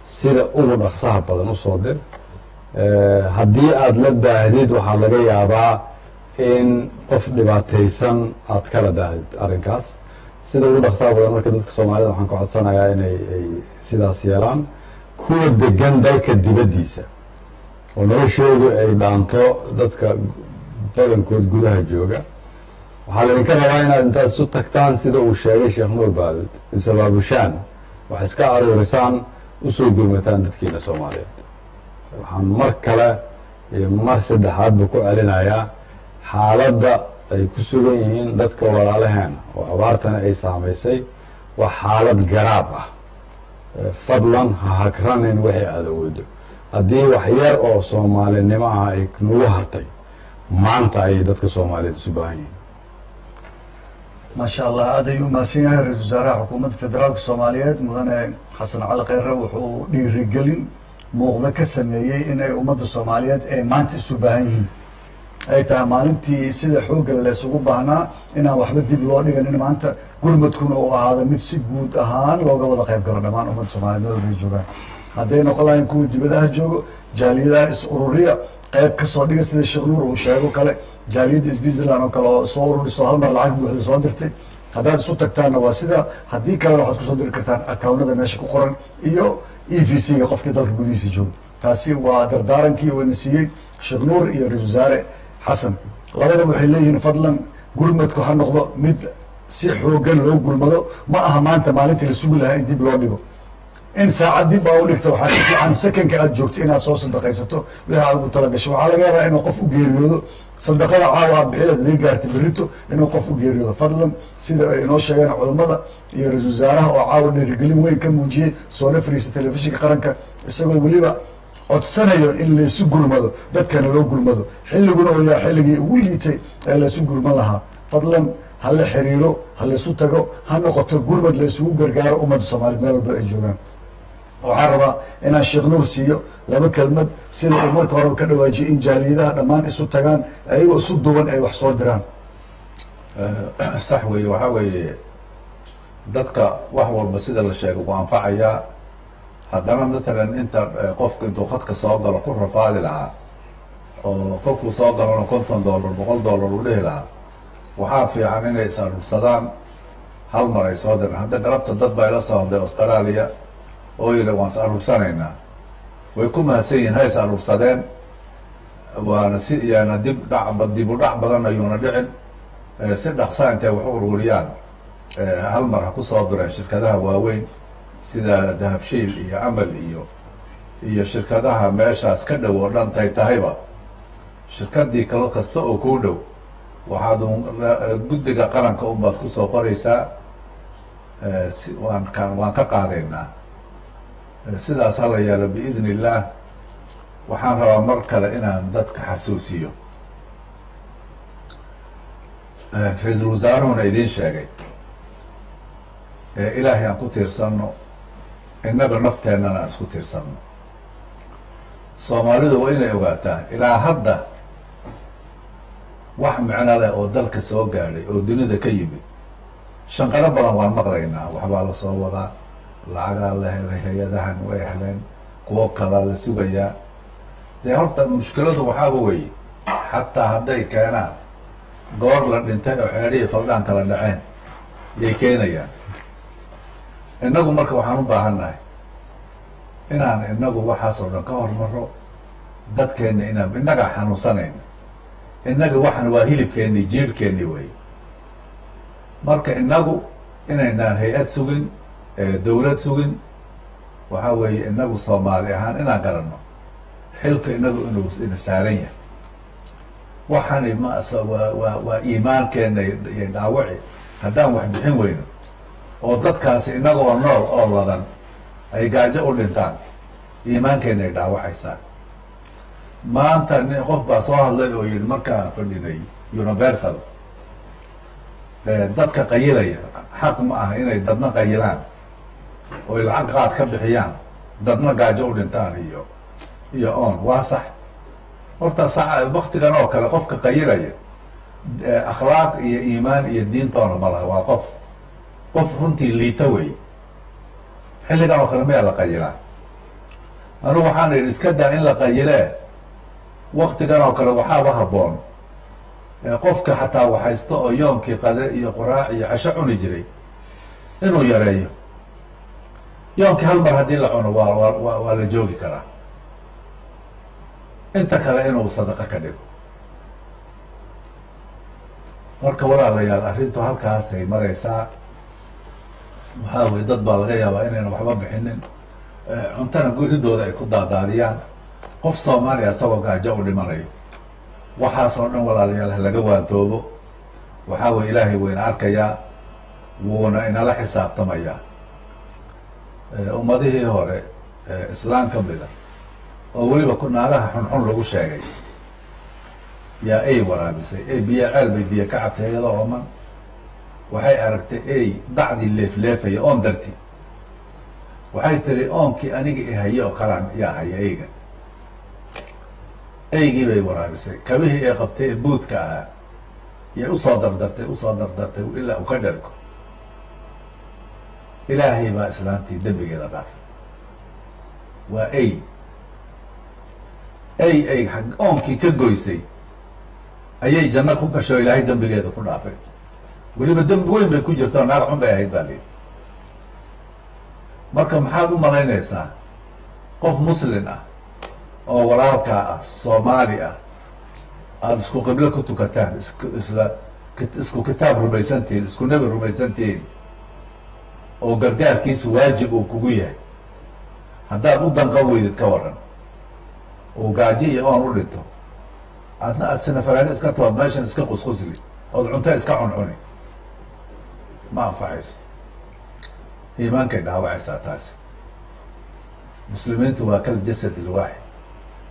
sida ugu dhaqsaha badan usoo dir. Haddii aada la daahdid, waxaa laga yaabaa in qof dhibaataysan aad kala daahdid arrinkaas. Sida ugu dhaqsaha badan marka dadka Soomaalida waxaan ka codsanayaa inay ay sidaas yeelaan. Kuwa degan dalka dibaddiisa oo noloshoodu ay dhaanto dadka badankood gudaha jooga, waxaa laydinka rabaa inaad intaad isu tagtaan, sida uu sheegay Sheekh Nuur Baaruud, isabaabushaan, wax iska aruurisaan, usoo gurmataan dadkiina Soomaaliyeed. Waxaan mar kale iyo mar saddexaadba ku celinayaa, xaaladda ay ku sugan yihiin dadka walaalaheena oo abaartana ay saamaysay waa xaalad garaab ah. Fadlan ha hagranin wixii aada awoodo. Haddii wax yar oo soomaalinimo ah ay nagu hartay, maanta ayay dadka Soomaaliyeed isu baahan yihiin. Maasha Allah, aad ayuu umahadsan yahay ra-isul wasaaraha Xukuumadda Federaalka Soomaaliyeed, mudane Xasan Cali Kheyre. Wuxuu dhiirigelin muuqda ka sameeyey in ay ummadda Soomaaliyeed ay maanta isu baahan yihiin, ay tahay maalintii sida xoogga laysugu baahnaa, inaan waxba dib loo dhiganin, maanta gurmadkuna uu ahaado mid si guud ahaan looga wada qayb galo, dhammaan ummadda Soomaliyeed meel walbay joogaan. Hadday noqon lahayn kuwa dibadaha joogo, jaaliyadaha is ururiya, qayb kasoo dhiga, sida Sheekh Nuur uu sheego kale, jaaliyadda Switzerland oo kale oo soo ururiso hal mar lacag buuxda soo dirtay. Haddaad isu tagtaanna waa sida, haddii kalena waxaad kusoo diri kartaan account-nada meesha ku qoran iyo EVC-ga qofkii dalka gudihiisa joogo. Taasi waa dardaarankii uu ina siiyey Sheekh Nuur iyo ra-isul wasaare Xasan. Labadaba waxay leeyihiin, fadlan gurmadku ha noqdo mid si xoogan loo gurmado. Ma aha maanta maalintii la sugi lahaa in dib loo dhigo. In saacad dib aa u dhigta waxaa ka fiican second-ka aad joogto inaad soo sadaqaysato wixii aad ugu talagashay. Waxaa laga yaabaa inuu qof u geeriyoodo sadaqada caawa aad bixida hadii gaarta berrito inuu qof u geeriyoodo. Fadlan, sida ay inoo sheegeen culammada iyo ra-isul wasaaraha oo caawa dhiirigelin weyn ka muujiyey, soona fariistay telefishinka qaranka, isagoo weliba codsanayo in laysu gurmado, dadkana loo gurmado, xilliguna oo yaa xilligii ugu liitay ee laysu gurman lahaa. Fadlan ha la xiriiro, ha laysu tago, ha noqoto gurmad la isugu gargaaro ummadda Soomaaliya meel walba ay joogaan. Waxaan rabaa inaan Sheekh Nuur siiyo laba kelmad, sida uu marka horeba ka dhawaajiyay, in jaaliyadaha dhammaan isu tagaan, ayagoo isu duwan ay wax soo diraan. Sax weeye. Waxaa weeye Dadka wax walba sida la sheegay ku anfacayaa. Haddana matalan inta qofka intuu khadka soo galo ku rafaadi lahaa oo kolkuu soo galona $50, $100 u dhihi lahaa, waxaa fiican inay is aruursadaan, hal mar ay soo diraan. Hadda galabta dad baa ila soo hadlay Australia oo yidhi waan is aruursanaynaa. Way ku mahadsan yihiin, ha is aruursadeen, waana si yaana dib dhac, dib u dhac badan ayuuna dhicin. Si dhaqsaa intay wax u ururiyaan hal mar ha kusoo direen shirkadaha waaweyn sida Dahabshiil iyo Amal iyo shirkadaha meeshaas ka dhow oo dhan tay tahayba. Shirkadii kalo kasta oo kuu dhow waxaad un guddiga qaranka unbaad kusoo qoraysaa, si waan ka qaadaynaa. Sidaas hala yeelo biidn illaah. Waxaan rabaa mar kale inaan dadka xasuusiyo, ra-iisul wasaaruhuna idiin sheegay, Ilaahay aan ku tiirsanno, innaga nafteennana aan isku tiirsanno. Soomaalidu waa inay ogaataa ilaa hadda wax micno leh oo dalka soo gaadhay oo dunida ka yimid. Shanqaro badan waan maqlaynaa, waxbaa la soo wadaa, lacagaa la helay, hay-adahan way heleen, kuwo kalaa la sugayaa. Dee horta mushkiladu waxaaba weeye, xataa hadday keenaan, goor la dhintay oo xeedhihii faldhaan kala dhaceen yay keenayaan. Innagu marka waxaan u baahan nahay inaan inagu waxaas oo dhan ka hormaro dadkeenna, inaan innagaa xanuunsanayna. Innaga waxan waa hilibkeeni, jiirhkeeni wey. Marka innagu inaynaan hay-ad sugin, dawlad sugin, waxaa weeye inagu Soomaali ahaan inaan garanno xilka inagu inuu ina saaran yahay. Waxaani ma waa iimaankeena iyo dhaawaci haddaan wax bixin weyno oo dadkaasi inagoo nool oo ladan ay gaajo u dhintaan, iimaankeena ay dhaawacaysaa. Maanta nin qof baa soo hadlay oo yihi markaan fadhinay Universal, dadka qayilaya xaq ma aha inay dadna qayilaan oy lacag qaad ka bixiyaan, dadna gaajo u dhintaan iyo on. Waa sax. Horta sa waktigan oo kale qofka qayilaya akhlaaq iyo iimaan iyo diintoona ma laha. Waa qof runtii liita wey. Xilligan oo kale mayaa la qayilaa? Anugu waxaan idhi iska daa in la qayilee, waktigan oo kale waxaaba habboon qofka xataa waxaysto oo yoonkii qade iyo quraac iyo casho cuni jiray inuu yareeyo. Yoonkii hal mar haddii la cuno waa la joogi karaa, inta kale inuu sadaqo ka dhigo. Marka walaalayaal, arrintu halkaasay maraysaa. Waxaa weye dad baa laga yaabaa inayna waxba bixinin, cuntana guridooda ay ku daadaadiyaan, qof Soomaaliya isagoo gaajo u dhimanayo. Waxaas oo dhan walaalayaal ha laga waantoobo. Waxaa weye Ilaahay wayna arkayaa, wuuna inala xisaabtamayaa. Ummadihii hore islaan ka mida oo weliba ku naagaha xunxun lagu sheegay yaa ey waraabisay. Ey biyo ceel bay biyo ka cabtay iyadoo ooman. Waxay aragtay ey dacdii leefleefaya oon darti. Waxay tiri oonkii aniga i haye oo kalaan yaa haya eyga. Eygii bay waraabisay, kabihii ay qabtay ee buudka ahaa yay usoo dardartay, usoo dardartay ilaa uu ka dhergo. Ilaahay baa islaantii dembigeeda dhaafay. Waa ey oonkii ka goysay ayay janno ku gashay oo Ilaahay dembigeeda ku dhaafay. Weliba dembi weyn bay ku jirta oo naag xun bay ahayd baa layidhi. Marka maxaad u malaynaysaa qof muslin ah oo walaalkaa ah, Soomaali ah, aada isku qiblo ku tukataan, isku isla isku kitaab rumaysantihiin, isku nebi rumaysantihiin, oo gargaarkiisu waajib uu kugu yahay, haddaad u danqan weydid ka waran, uu gaajo iyo oon u dhinto, adna aad sinafaraago iska tood meeshan iska qusqusli ood cunto iska cuncuni? Ma anfacayso, iimaankay dhaawacaysaa taasi. Muslimiintu waa kal jasad ilwaaxid.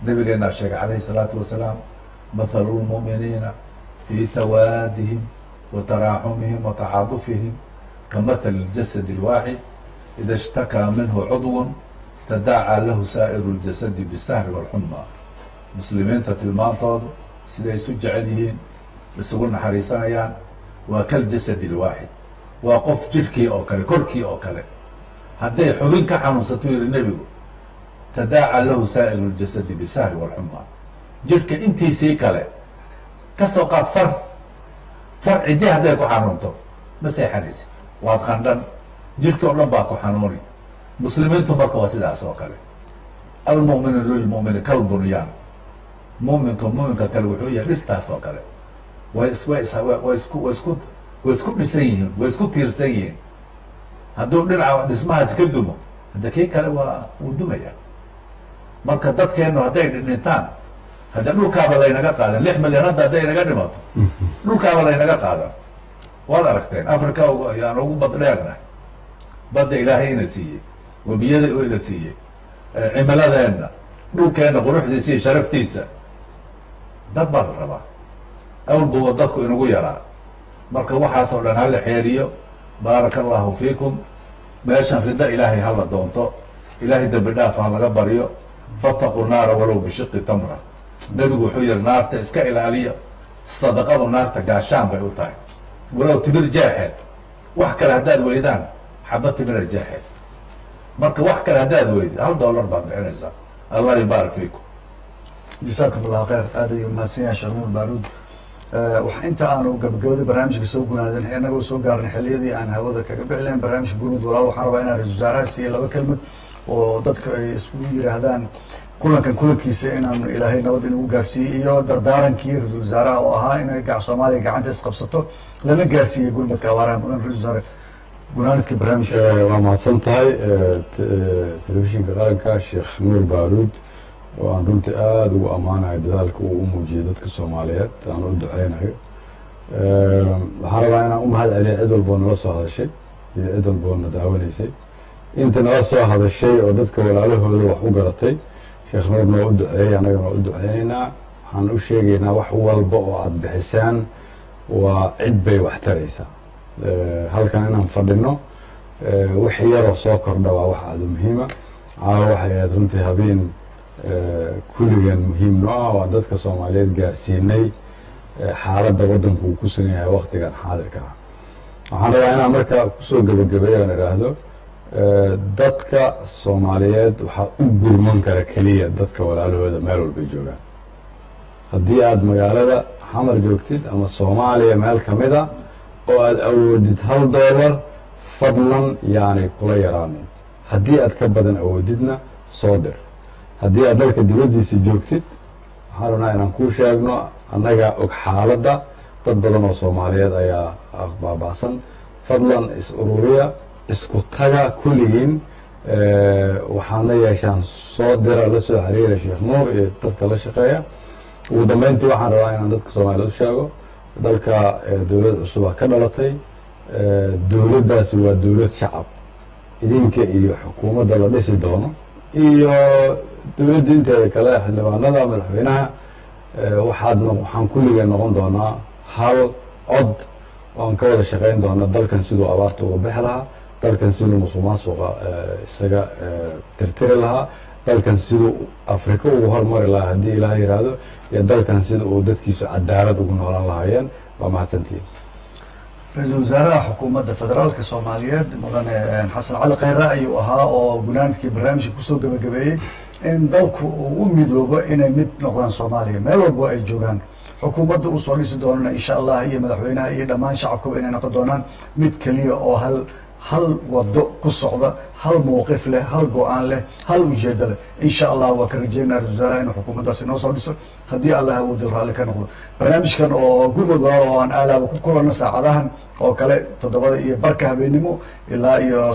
Nabigeenaa sheegay calayhi salaatu wasalaam: mathalu lmu'miniina fi tawaadihim wa taraaxumihim wa tacaadufihim kamathali ljasad alwaaxid, ida ishtakaa minhu cudwun tadaacaa lahu saa'iru ljasadi bisahri walxuma. Muslimiinta tilmaantoodu siday isu jecel yihiin, isugu naxariisanayaan, waa kal jasad alwaaxid. Waa qof jidhkii oo kale, korkii oo kale. Hadday xubin ka xanuunsatuu yihi nebigu, tadaaca lahu saa'iru ljasadi bisahri walxuma. Jidhka intiisii kale ka soo qaad, far ciddi hadday ku xanuunto, ma seexanaysid, waad qandhan, jidhka o dhan baa ku xanuuni. Muslimiintu marka waa sidaas oo kale. Almu'minu lilmu'mini kalbunyaan. Muminka muminka kale wuxuu yahay dhistaas oo kale. Way is way is way isku way isku way isku dhisan yihiin, way isku tiirsan yihiin. Hadduu dhinaca dhismahaasi ka dumo, hadda kii kale waa wuu dumaya. Marka dadkeenu hadday dhintaan, hadda dhulkaaba laynaga qaadan. 6 milyan hadda hadday naga dhimato, dhulkaaba laynaga qaadan. Waad aragteen, Africa yaan ugu bad dheernahay. Badda Ilaahay ina siiyey, webiyada ina siiyey, cimiladeenna, dhulkeenna quruxdiisa iyo sharaftiisa, dad baa la rabaa. Awalbuba dadku inagu yaraa. Marka waxaasoo dhan hala xeeriyo. Baaraka Allahu fiikum. Meeshan riddo Ilaahay hala doonto, Ilaahay dembi dhaaf ha laga baryo. Fattaqu naara walow bishiqi tamra. Nebigu wuxuu yihi, naarta iska ilaaliya, sadaqadu naarta gaashaan bay u tahay, walow timir jeexeed. Wax kale haddaad weydaan, xabad timira jeexeed. Marka wax kale haddaad weydi, $1 baad bixinaysaa. Allah yubaarik fiikum. Jasaakum Allah khayr. Aad ayuu mahadsan yahay Sheekh Nuur Baaruud. Wax inta aanu gabagabada barnaamijka soo gunaadin, inagoo soo gaarnay xilliyadii aan hawada kaga bixi lahayn barnaamijka Gurmud Walaal, waxaan rabaa inaan ra-isul wasaaraha siiye laba kelmad oo dadka ay iskugu yidhaahdaan kulankan kulankiisa inaanu Ilaahay nabad inagu gaarsiiyey, iyo dardaarankii ra-isul wasaaraha oo ahaa inay Soomaaliya gacanta isqabsato, lana gaarsiiyey gurmadka abaaraha. Mudan ra-isul wasaare, gunaanadka barnaamijka. Waa mahadsan tahay. Telefishinka qaranka, Sheekh Nuur Baaruud oo aan runtii aada ugu ammaanayo dadaalka uu u muujiyey dadka Soomaaliyeed, aan u duceynayo, waxaan rabaa inaan u mahad celiyo cid walboo nala soo hadashay iyo cid walboo na daawanaysay. Inta nala soo hadashay oo dadka walaalahooda wax u garatay, Sheekh Nuurna waa u duceeyey, annagana waa u duceynaynaa. Waxaan u sheegaynaa, wax walba oo aada bixisaan waa cid bay wax taraysaa. Halkan inaan fadhino, wix yaroo soo kordha waa wax aada muhiima. Caawa waxay ahayd runtii habeen kulligan muhiim no ah oo aan dadka Soomaaliyeed gaarsiinay xaaladda waddanku uu ku sugan yahay waktigan xaadirka ah. Waxaan rabaa inaan markaa kusoo gebagabeeyo aan idhaahdo, dadka Soomaaliyeed waxaa u gurman kara keliya dadka walaalahooda meel walbay joogaan. Haddii aada magaalada Xamar joogtid ama Soomaaliya meel ka mid a oo aada awoodid $1, fadlan yaanay kula yaraanin. Haddii aad ka badan awoodidna, soo dir. Haddii aad dalka dibaddiisa joogtid, waxaan rabnaa inaan kuu sheegno, annagaa og xaaladda, dad badan oo Soomaaliyeed ayaa baaba'san. Fadlan is ururiya, isku taga kulligiin. Waxaadna yeeshaan, soo dira, la soo xiriira Sheekh Nuur iyo dadka la shaqeeya. Ugu dambeyntii, waxaan rabaa inaan dadka Soomaaliyeed u sheego, dalka dowlad cusubaa ka dhalatay. Dowladdaasi waa dowlad shacab. Idinka iyo xukuumadda la dhisi doono iyo dowladda inteeda kale, xildhibaanada, madaxweynaha, waxaan kulligeen noqon doonaa hal cod oo aan ka wada shaqayn doona dalkan siduu abaarta uga bixi lahaa, dalkan siduu musuq maasuqa isaga tirtiri lahaa, dalkan siduu Afrika ugu hormari lahaa haddii Ilaah yidhaahdo, iyo dalkan sida uu dadkiisu cadaalad ugu noolaan lahaayeen. Waa mahadsantihiin. Ra-iisul wasaaraha xukuumadda federaalka Soomaaliyeed, mudane Xasan Cali Khayre ayuu ahaa, oo gunaanadkii barnaamijka kusoo gabagabeeyey in dalku uu u midoobo, inay mid noqdaan Soomaaliya meel walbo ay joogaan. Xukuumadda uu soo dhisi doonana insha Allah, iyo madaxweynaha iyo dhammaan shacabkuba, inay noqon doonaan mid keliya oo hal wado ku socda, hal mawqif leh, hal go-aan leh, hal ujeedo leh insha Allah. Waa ka rajeynaya ra-isul wasaaraha inuu xukuumaddaasi noo soo dhiso haddii Allah awoodil raalli ka noqdo. Barnaamijkan oo Gurmud Walaal oo aan aalaaba ku kulanno saacadahan oo kale, 7:15 habeennimo ilaa iyo